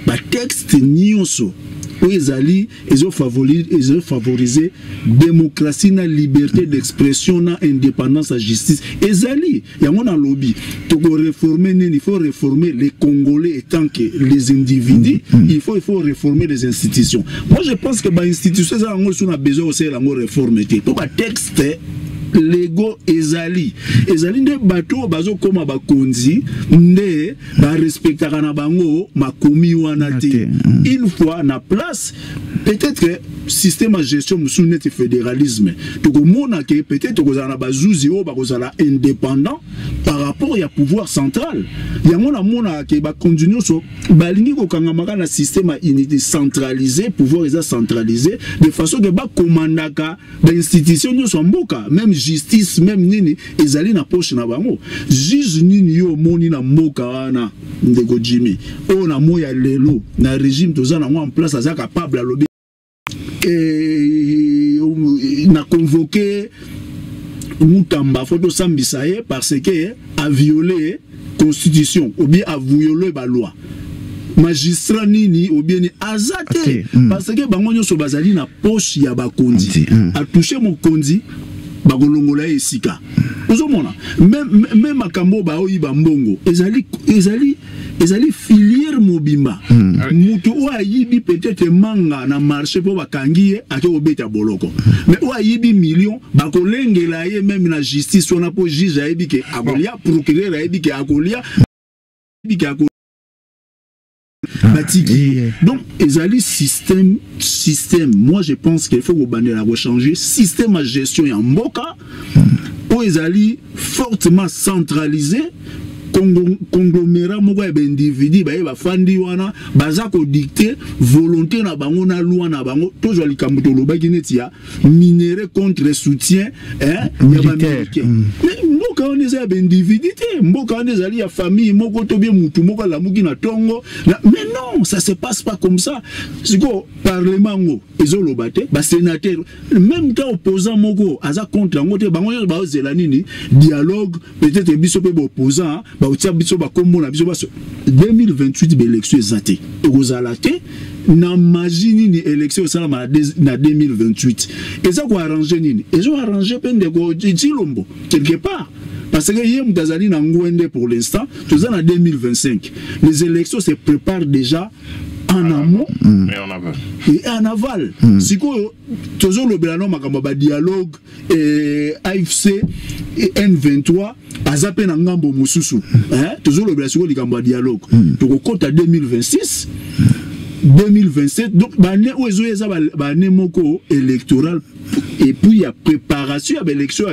Batexte nyonso oyo ezali ezofavoriser démocratie na liberté d'expression na indépendance ya justice ezali. Yango nalobi tokoréformer nini? Il faut réformer les Congolais étant que les individus. Il faut réformer les institutions. Moi, je pense que bainstitution eza yango lisusu na besoin kosalela yango réforme te, mpo batexte légaux ezali nde bato oyo bazokóma bakonzi nde barespectaka na bango makomi wana te. Une fois na place. Peut-être que système ya gestion mosusu neti fédéralisme, tokomona ke peut-être tokozala na bazuzi oyo bakozala indépendant par rapport ya pouvoir central. Yango namonaka ke bakonzi nyonso balingi kokangamaka na système ya unité centralisé, pouvoir eza centralisé de façon ke bakomandaka bainstitution nyonso ya mboka, même justice, même nini ezali na poche na bango. Juge nini yo omoni na mboka wana, ndeko Jimmy, oyo na moi ya lelo na régime toza nango en place, aza capable alobi na convoqué Mutamba, faut tosambisa ye parce que a violé constitution ou bien a violé ba loi? Magistrat nini ou bien aza te, parce que bango nyonso bazali na poche ya bakonzi. Atouche mokonzi, bakolongola ye esika. Ozomona même makambo baoyiba mbongo ezali filière mobimba. Moto oyo ayibi peut-être manga na marché mpo bakangi ye, ake kobeta boloko, mais oyo ayibi million, bakolengela ye même na justice wana, mpo juge ayebi ke akolia, procureur ayebi ke akolia, ayebi ke akolia, batiki. Donc ezali système. Moi, je pense qu'il faut kobandela kochanger système ya gestion ya mboka oyo ezali fortement centralisé, conglomérat moko ya baindividu baye bafandi wana, baza kodicter volonté na bango na loi na bango. Tozwa likambo tolobaki neti ya minerai contre soutien, hein, ya baaméricain. Mais mboka wana eza ya baindividu te, mboka wana ezali ya famille moko to bien mutu moko alamuki na ntongo. Mais non, ça se passe pas comme ça. Sikoyo parlement yango ezoloba te, basénateur même temps, opposant moko aza contre yango te. Bango nyonso baozela nini? Dialogue. Peut-être biso mpe baopposant baotia biso bakombo na biso baso. 2028, baélection eza te, ekozala te. Na magie nini élection esalama na 2028? Eza koarrange nini? Ezoarrange mpe ndeko Tshilombo quelque part, parce que ye moto azali na ngwende. Pour l'instant toza na 2025, les élections se préparent déjà en amont Et en aval. Et en aval. Sikoyo tozolobela no makambo ya badialogue, AFC M23 aza mpe na ngambo mosusu. Tozolobela sikoyo likambo ya dialogue, tokokɔta 2026, 2027, donc baannée oyo ezoya eza baannée moko électorale et puis ya préparation ya baélection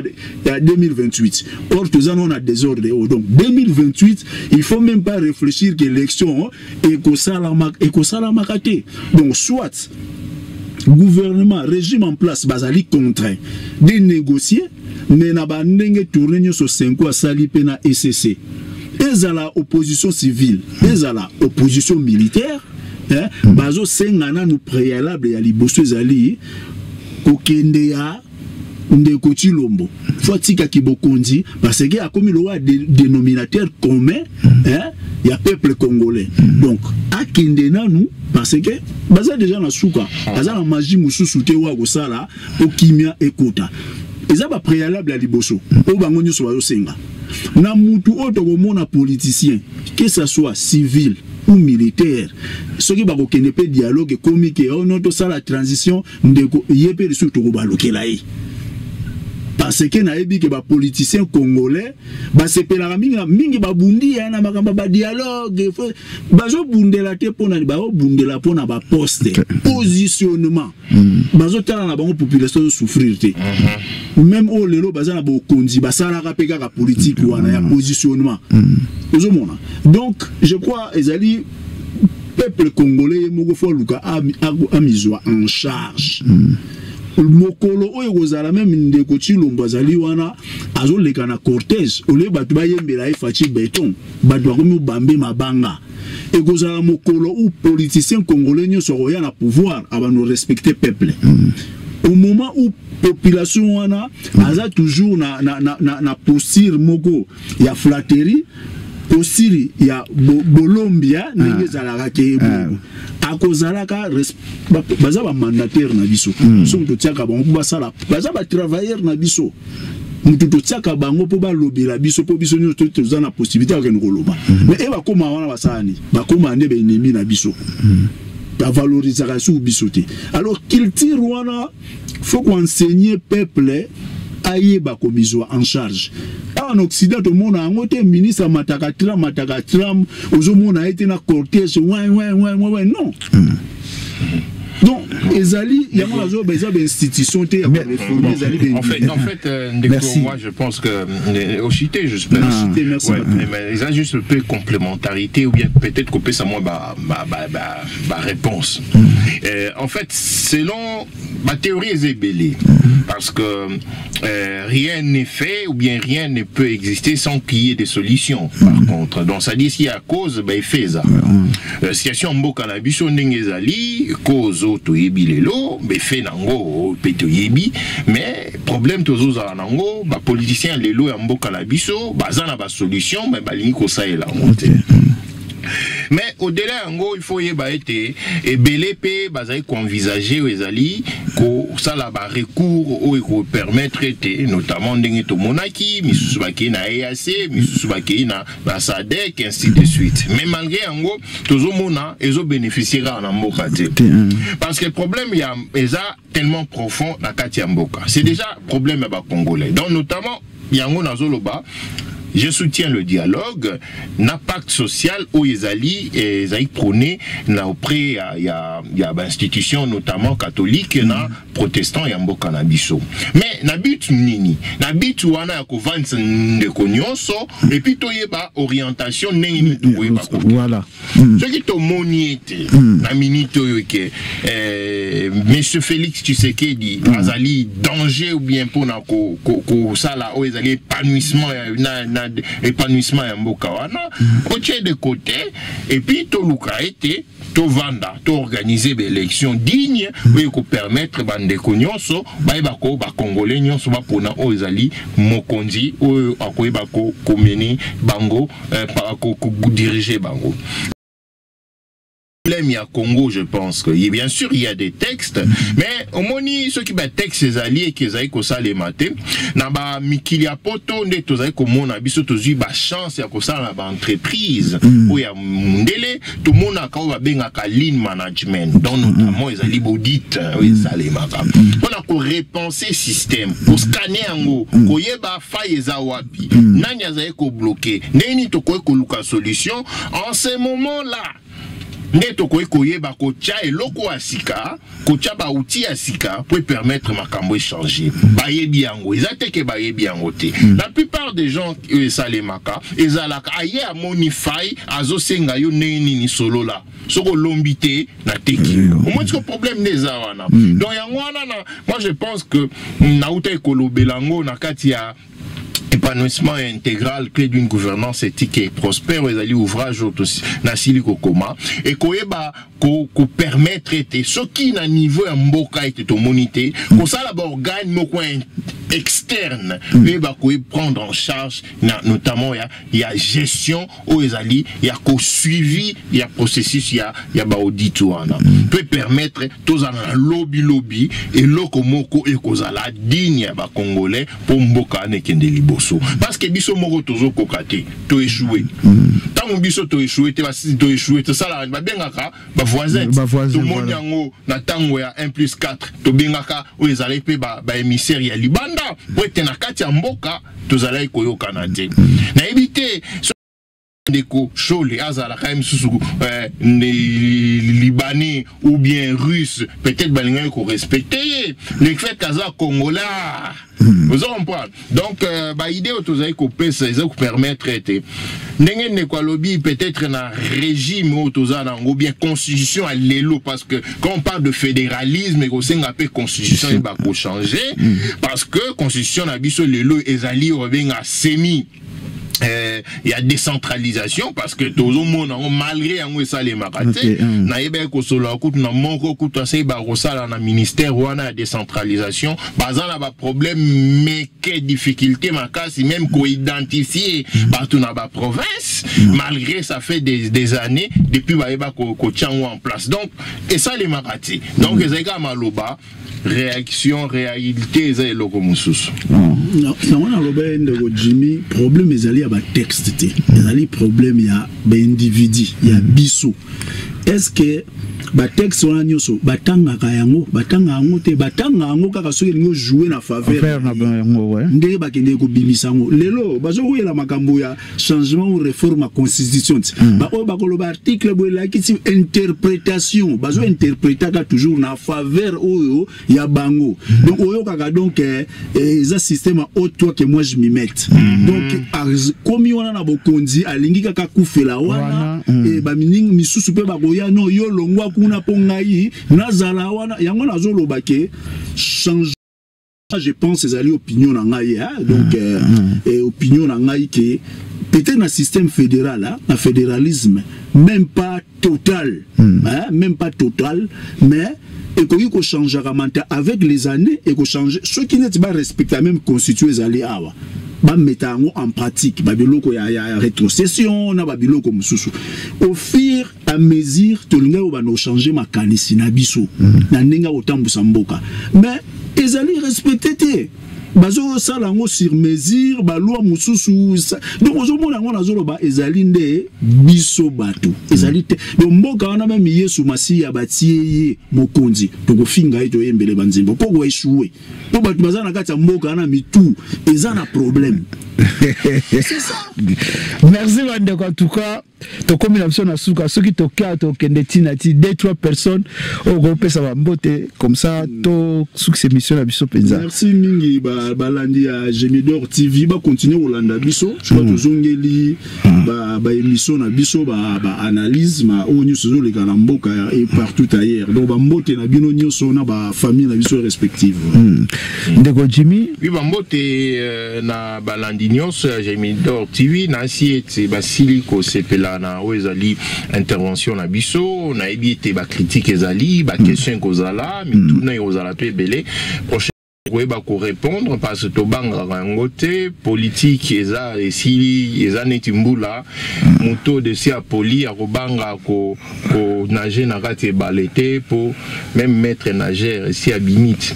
ya 2028. Or toza nano na désordre oyo. Donc 2028, il faut même pas réfléchir que élection ekosalamaka te. Donc soit gouvernement, régime en place bazali contraint de négocier, mais na bandenge tournée nyonso CENCO asali mpe na ECC, ezala opposition civile, ezala opposition militaire, hein, bazosenga nanu préalable ya liboso ezali kokende ya ndeko Tshilombo, faut atikaki bokonzi parce que akomi lokola dénominateur commun, hein, ya peuple congolais. Donc akende nanu parce que baza déjà na suka, aza na magie mosusu te oyo akosala po kimia ekota. Eza bapréalable ya liboso oyo bango nyonso bazosenga. Na mutu oyo tokomona politicien, que ça soit civil ou militaire, soki bakokende mpe dialogue, ekomi ke ono tosala transition, ndeko ye mpe lisusu tokobalukela ye, parce que nayebi ke bapoliticien congolais basepelaka mingi mingi, babundi ya na makambo ya badialogue, bazobundela te mpona, bazobundela mpona baposte, positionnement. Bazotala na bango population azosouffrir te. Même oyo lelo baza na bokonzi, basalaka mpe kaka politique wana ya positionnement. Ozomona, donc je crois ezali peuple congolais ye moko faut aluka amizwa en charge. Mokolo oyo ekozala même ndeko Tshilombo azali wana, azoleka na cortège, olie bato bayembela ye Fatshi béton, bato bakomi obambe mabanga. Ekozala mokolo où politicien congolais nyonso akoya na pouvoir, abano respecter peuple. Au moment où population wana aza toujours na posture moko ya flatterie, posture ya bolombia, ndenge ezalaka ke akozalaka, baza bamandataire na biso. Soki totiaka bango mpo basala, baza batravailleur na biso. Mutu totiaka bango mpo balobela biso, mpo biso nyonso toza na possibilité ya kokende koloba. Mais e bakóma wana, basala nini? Bakóma nde baennemi na biso, bavalorisaka suku biso te. Alors culture wana, faut koenseigner peuple ayeba komizwa en charge. Awa na Occident tomona yango te. Ministre amataka tram, amataka tram, ozomona ye te na cortège, win win win win. Non. Donc ezali yango nazoba, eza bainstitution te ya koreforme, ezali. En fait, ndeko, moi je pense que ochite, j'espère. Ah. Merci. Ouais, mais eza juste un peu complémentarité ou bien peut-être kopesa moi ba réponse. En fait, selon ma théorie, eza ebele, parce que rien n'est fait ou bien rien ne peut exister sans qu'il y ait des solutions. Par contre, donc ça dit, s'il y a cause, ben effet eza. Situation mboka na biso ndenge ezali, cause oyo toyebi lelo, effet nango mpe toyebi, mais problème tozozala nango, bapoliticien lelo ya mboka na biso baza na basolution, mais balingi kosalela yango te. Mais au-delà yango, il faut yeba ete ebele mpe bazali koenvisage oyo ezali kosala barecours oyo ekopermettre ete, notamment ndenge tomonaki, misusu bakei na EAC, misusu bakei na SADC, ainsi de suite. Mais malgré yango, tozomona ezobénéficie kaka na mboka te, parce que problème ya eza tellement profond na kati ya mboka, c'est déjà problème ya bacongolais. Donc notamment yango nazoloba, je soutiens le dialogue na pacte social oyo ezali prôné na auprès ya bainstitution, notamment catholique na protestant ya mboka na biso. Mais na but nini? Na but wana ya kovandisa ndeko nyonso et puis toyeba orientation ndenge nini tokoyeba. Soki tomoni ete na minute oyo ke monsieur Félix Tshisekedi azali danger ou bien mpona kosala oyo ezali épanouissement na épanouissement ya mboka wana, otie de côté et puis toluka ete tovanda, toorganiser baélection digne oyo ekopermettre bandeko nyonso bayeba ko bacongolais nyonso bapona oyo ezali mokonzi oyo akoyeba komene bango, kodiriger bango. Problème ya Congo, je pense que bien sûr il y a des textes, mais omoni soki ba texte ezali eke ezali kosalema te. Na ba mikili ya poto nde tozali komona, biso tozwi ba chance ya kosala na ba entreprise oyo ya mundele, tomonaka oyo babengaka lean management, donc notamment ezali baaudit oyo esalemaka mpona korepenser système, koscanner yango, koyeba faille eza wapi, nani azali kobloquer, ndenge nini tokoki koluka solution. En ce moment là nde tokoki koyeba kotya eloko ya sika, kotya bauti ya sika po permettre makambo echanger. Bayebi yango, eza te ke bayebi yango te. La plupart des gens oyo esalemaka ezalaka aye amoni faille, azosenga yo ndenge nini, solola, soki olombi te na teki, omoni siko problème nde eza wana. Donc yango wana na moi je pense que nauta ekolobela yango na kati ya Épanouissement intégral, clé d'une gouvernance éthique et prospère, ezali ouvrage oyo nasili kokoma, ekoyeba kopermettre ete soki na niveau ya mboka ete tomoni te, kosala baorgane moko externe oyeba koye prendre en charge na notamment ya gestion oyo ezali ya kosuivi ya processus ya baaudit wana, peut permettre tozala na lobilobi eloko moko ekozala digne ya bacongolais mpo mboka wana ekende liboso, parce que biso moko tozokoka te, toéchoué. Ntango biso toéchoué te, basisi toéchoué, tosalaka babengaka bavoisin. Tomoni yango na ntango ya 1 plus 4, tobengaka oyo ezalaki mpe baémissaire ya libanda po ete na kati ya mboka tozalaki koyokana te. Nayebi te, ndeko Shole azalaka ye mosusu libanais ou bien russe, peut-être balingaki korespecte ye. Le fait aza congolais, oza comprendre. Donc baidée oyo tozali kopesa eza kopermettre ete ndenge ndeko alobi, peut-être na régime oyo toza nango, bien constitution ya lelo, parce que quand on parle de fédéralisme, ekosenga mpe constitution eyeba kochanger, parce que constitution na biso lelo ezali oyo babenga semi ya décentralisation, parce que tozomona yango, malgré yango esalemaka te. Nayebaki kosolola kutu na moko kutu asali bakosala na ministère wana ya décentralisation, baza na baproblème meke, difficulté makasi même koidentifier bato na baprovince, malgré ça fait des années depuis bayeba kotia yango en place. Donc esalemaka te. Donc ezali kaka maloba, réaction, réalité eza eloko mosusu. Yango naloba ye, ndeko Jimmy, problème ezali ya batexte te, ezali problème ya baindividu ya biso. Est-ce que batexte wana nyonso batangaka yango? Batanga yango te. Batanga yango kaka soki elingi ojouer na faveur na yango. Ndenge bakendeki kobimisa yango lelo, bazokoyela makambo ya changement ou réforme ya constitution ti baoyo bakoloba article boye elakisi interprétation, bazointerprétaka toujours na faveur oyo ya bango. Donc oyokaka, donc eza système ya ôte-toi que moi je m'y mette. Donc komi wana na bokonzi, alingi kaka kufela wana. Baminingi misusu mpe bakoya: no, yo longwa kuna mpo ngai nazala wana. Yango nazoloba ke change, je pense, ezali opinion na ngai, hein? Donc opinion na ngai ke peut-être na système fédéral, hein, na fédéralisme, même pas total, hein, même pas total, mais ekoki kochangeaka manta avec les années, ekochange soki neti barespecta même constitution ezali awa, bameta yango en pratique, babiloko ya rétrocession na babiloko mosusu. Au fur à mesure tolingai oyo banda kochange makanisi na biso na ndenge ya kotambusa mboka, mais ezali respecté te. Bazosala yango sur mesure, baloi mosusu. Donc ozomona yango, nazoloba ezali nde biso bato ezali te. Donc mboka wana, même Yesu Masiya batie ye mokonzi, tokofinga ye, toyembele banzembo mpo koéchouer, mpo bato baza na kati ya mboka wana, mitu eza na problème. C'est ça. Merci bandeko. En tout cas tokomi na biso na suka. Soki tokia, tokende ntina ti deux, trois personnes oyo kopesa bambote, comme ça tosukisa émission na biso mpenza. Merci mingi balandi ya Gemidor TV, bakontinue kolanda biso. Je crois tozongeli baémission na biso, baanalyse oyo nyonso ezoleka na mboka et partout ailleurs. Donc bambote na bino nyonso na bafamille na biso respective. Ndeko Jimmy. Oui, bambote na balandi nyonso ya Gemidor TV. Nasi ete basili kosepela na oyo ezali intervention na biso. Nayebi ete bacritique ezali, baquestion ekozala, mituna ekozala mpe ebele. Prochain koyeba korépondre, parce que tobangaka yango te. Politique eza esili, eza neti mbula. Moto desi apoli akobanga konage na kati ebale te, po même maître nageur esi abimi te.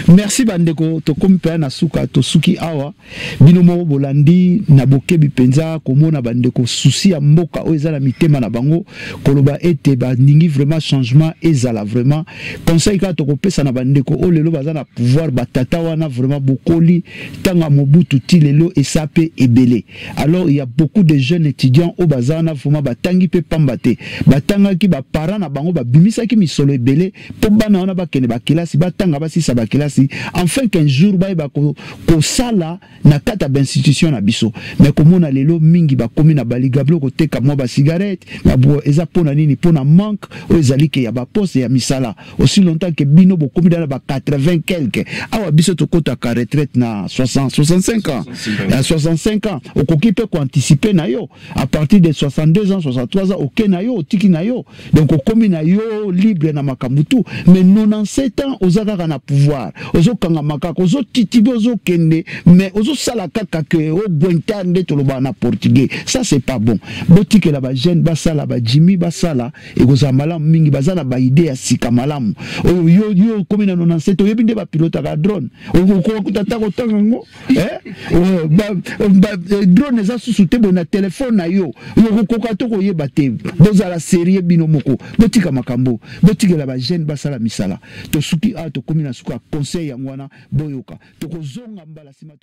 Merci bandeko. Tokomi mpenza na suka, tosuki awa. Bino moko bolandi na bokebi mpenza, komona bandeko souci ya mboka oyo eza na mitema na bango, koloba ete balingi vraiment changement ezala. Vraiment conseil kaka tokopesa na bandeko oyo lelo baza na pouvoir, batata wana, vraiment bokoli ntango ya Mobutu ti lelo esa mpe ebele. Alors il y a beaucoup de jeunes étudiants oyo baza wana, vraiment batangi mpe pamba te. Batangaki, baparent na bango babimisaki misolo ebele mpo bana wana bakende bakelasi, batanga, basisa bakelasi, enfin qu'un jour bayeba kosala na kati ya bainstitution na biso. Mais komona lelo mingi bakomi na baligablo, koteka mwa bacigarette. Eza mpona nini? Mpona manque oyo ezali ke ya baposte ya misala. Aussi longtemps ke bino bokomi dala ba 80 quelque, awa biso tokotaka retraite na 60, 65 ans. Ya 65 ans, okoki mpe koanticiper na yo à partir de 62 ans, 63 ans, oke na yo, otiki na yo, donc okomi na yo libre na makambo tu. Mais 97 ans, oza kaka na pouvoir, ozokangama kaka, ozotitibi, ozokende, mais ozosala kaka ke ogwenta nde tolobaka na portugais. Ça, c'est pas bon. Botikela bajeune basala, bajimi basala, ekozala malamu mingi. Baza na baidée ya sika malamu. Oyo yo okomi na 97, oyebi nde bapilotaka drone, okokuta ta kotanga yango, drone eza susu te boye na telefone na yo, okokoka to koyeba te. Bozala sérieux bino moko, botika makambo, botikela bajeune basala misala. Tosuki awa, tokomi na suka. Conseil yango wana, boyoka, tokozonga mbala nsima.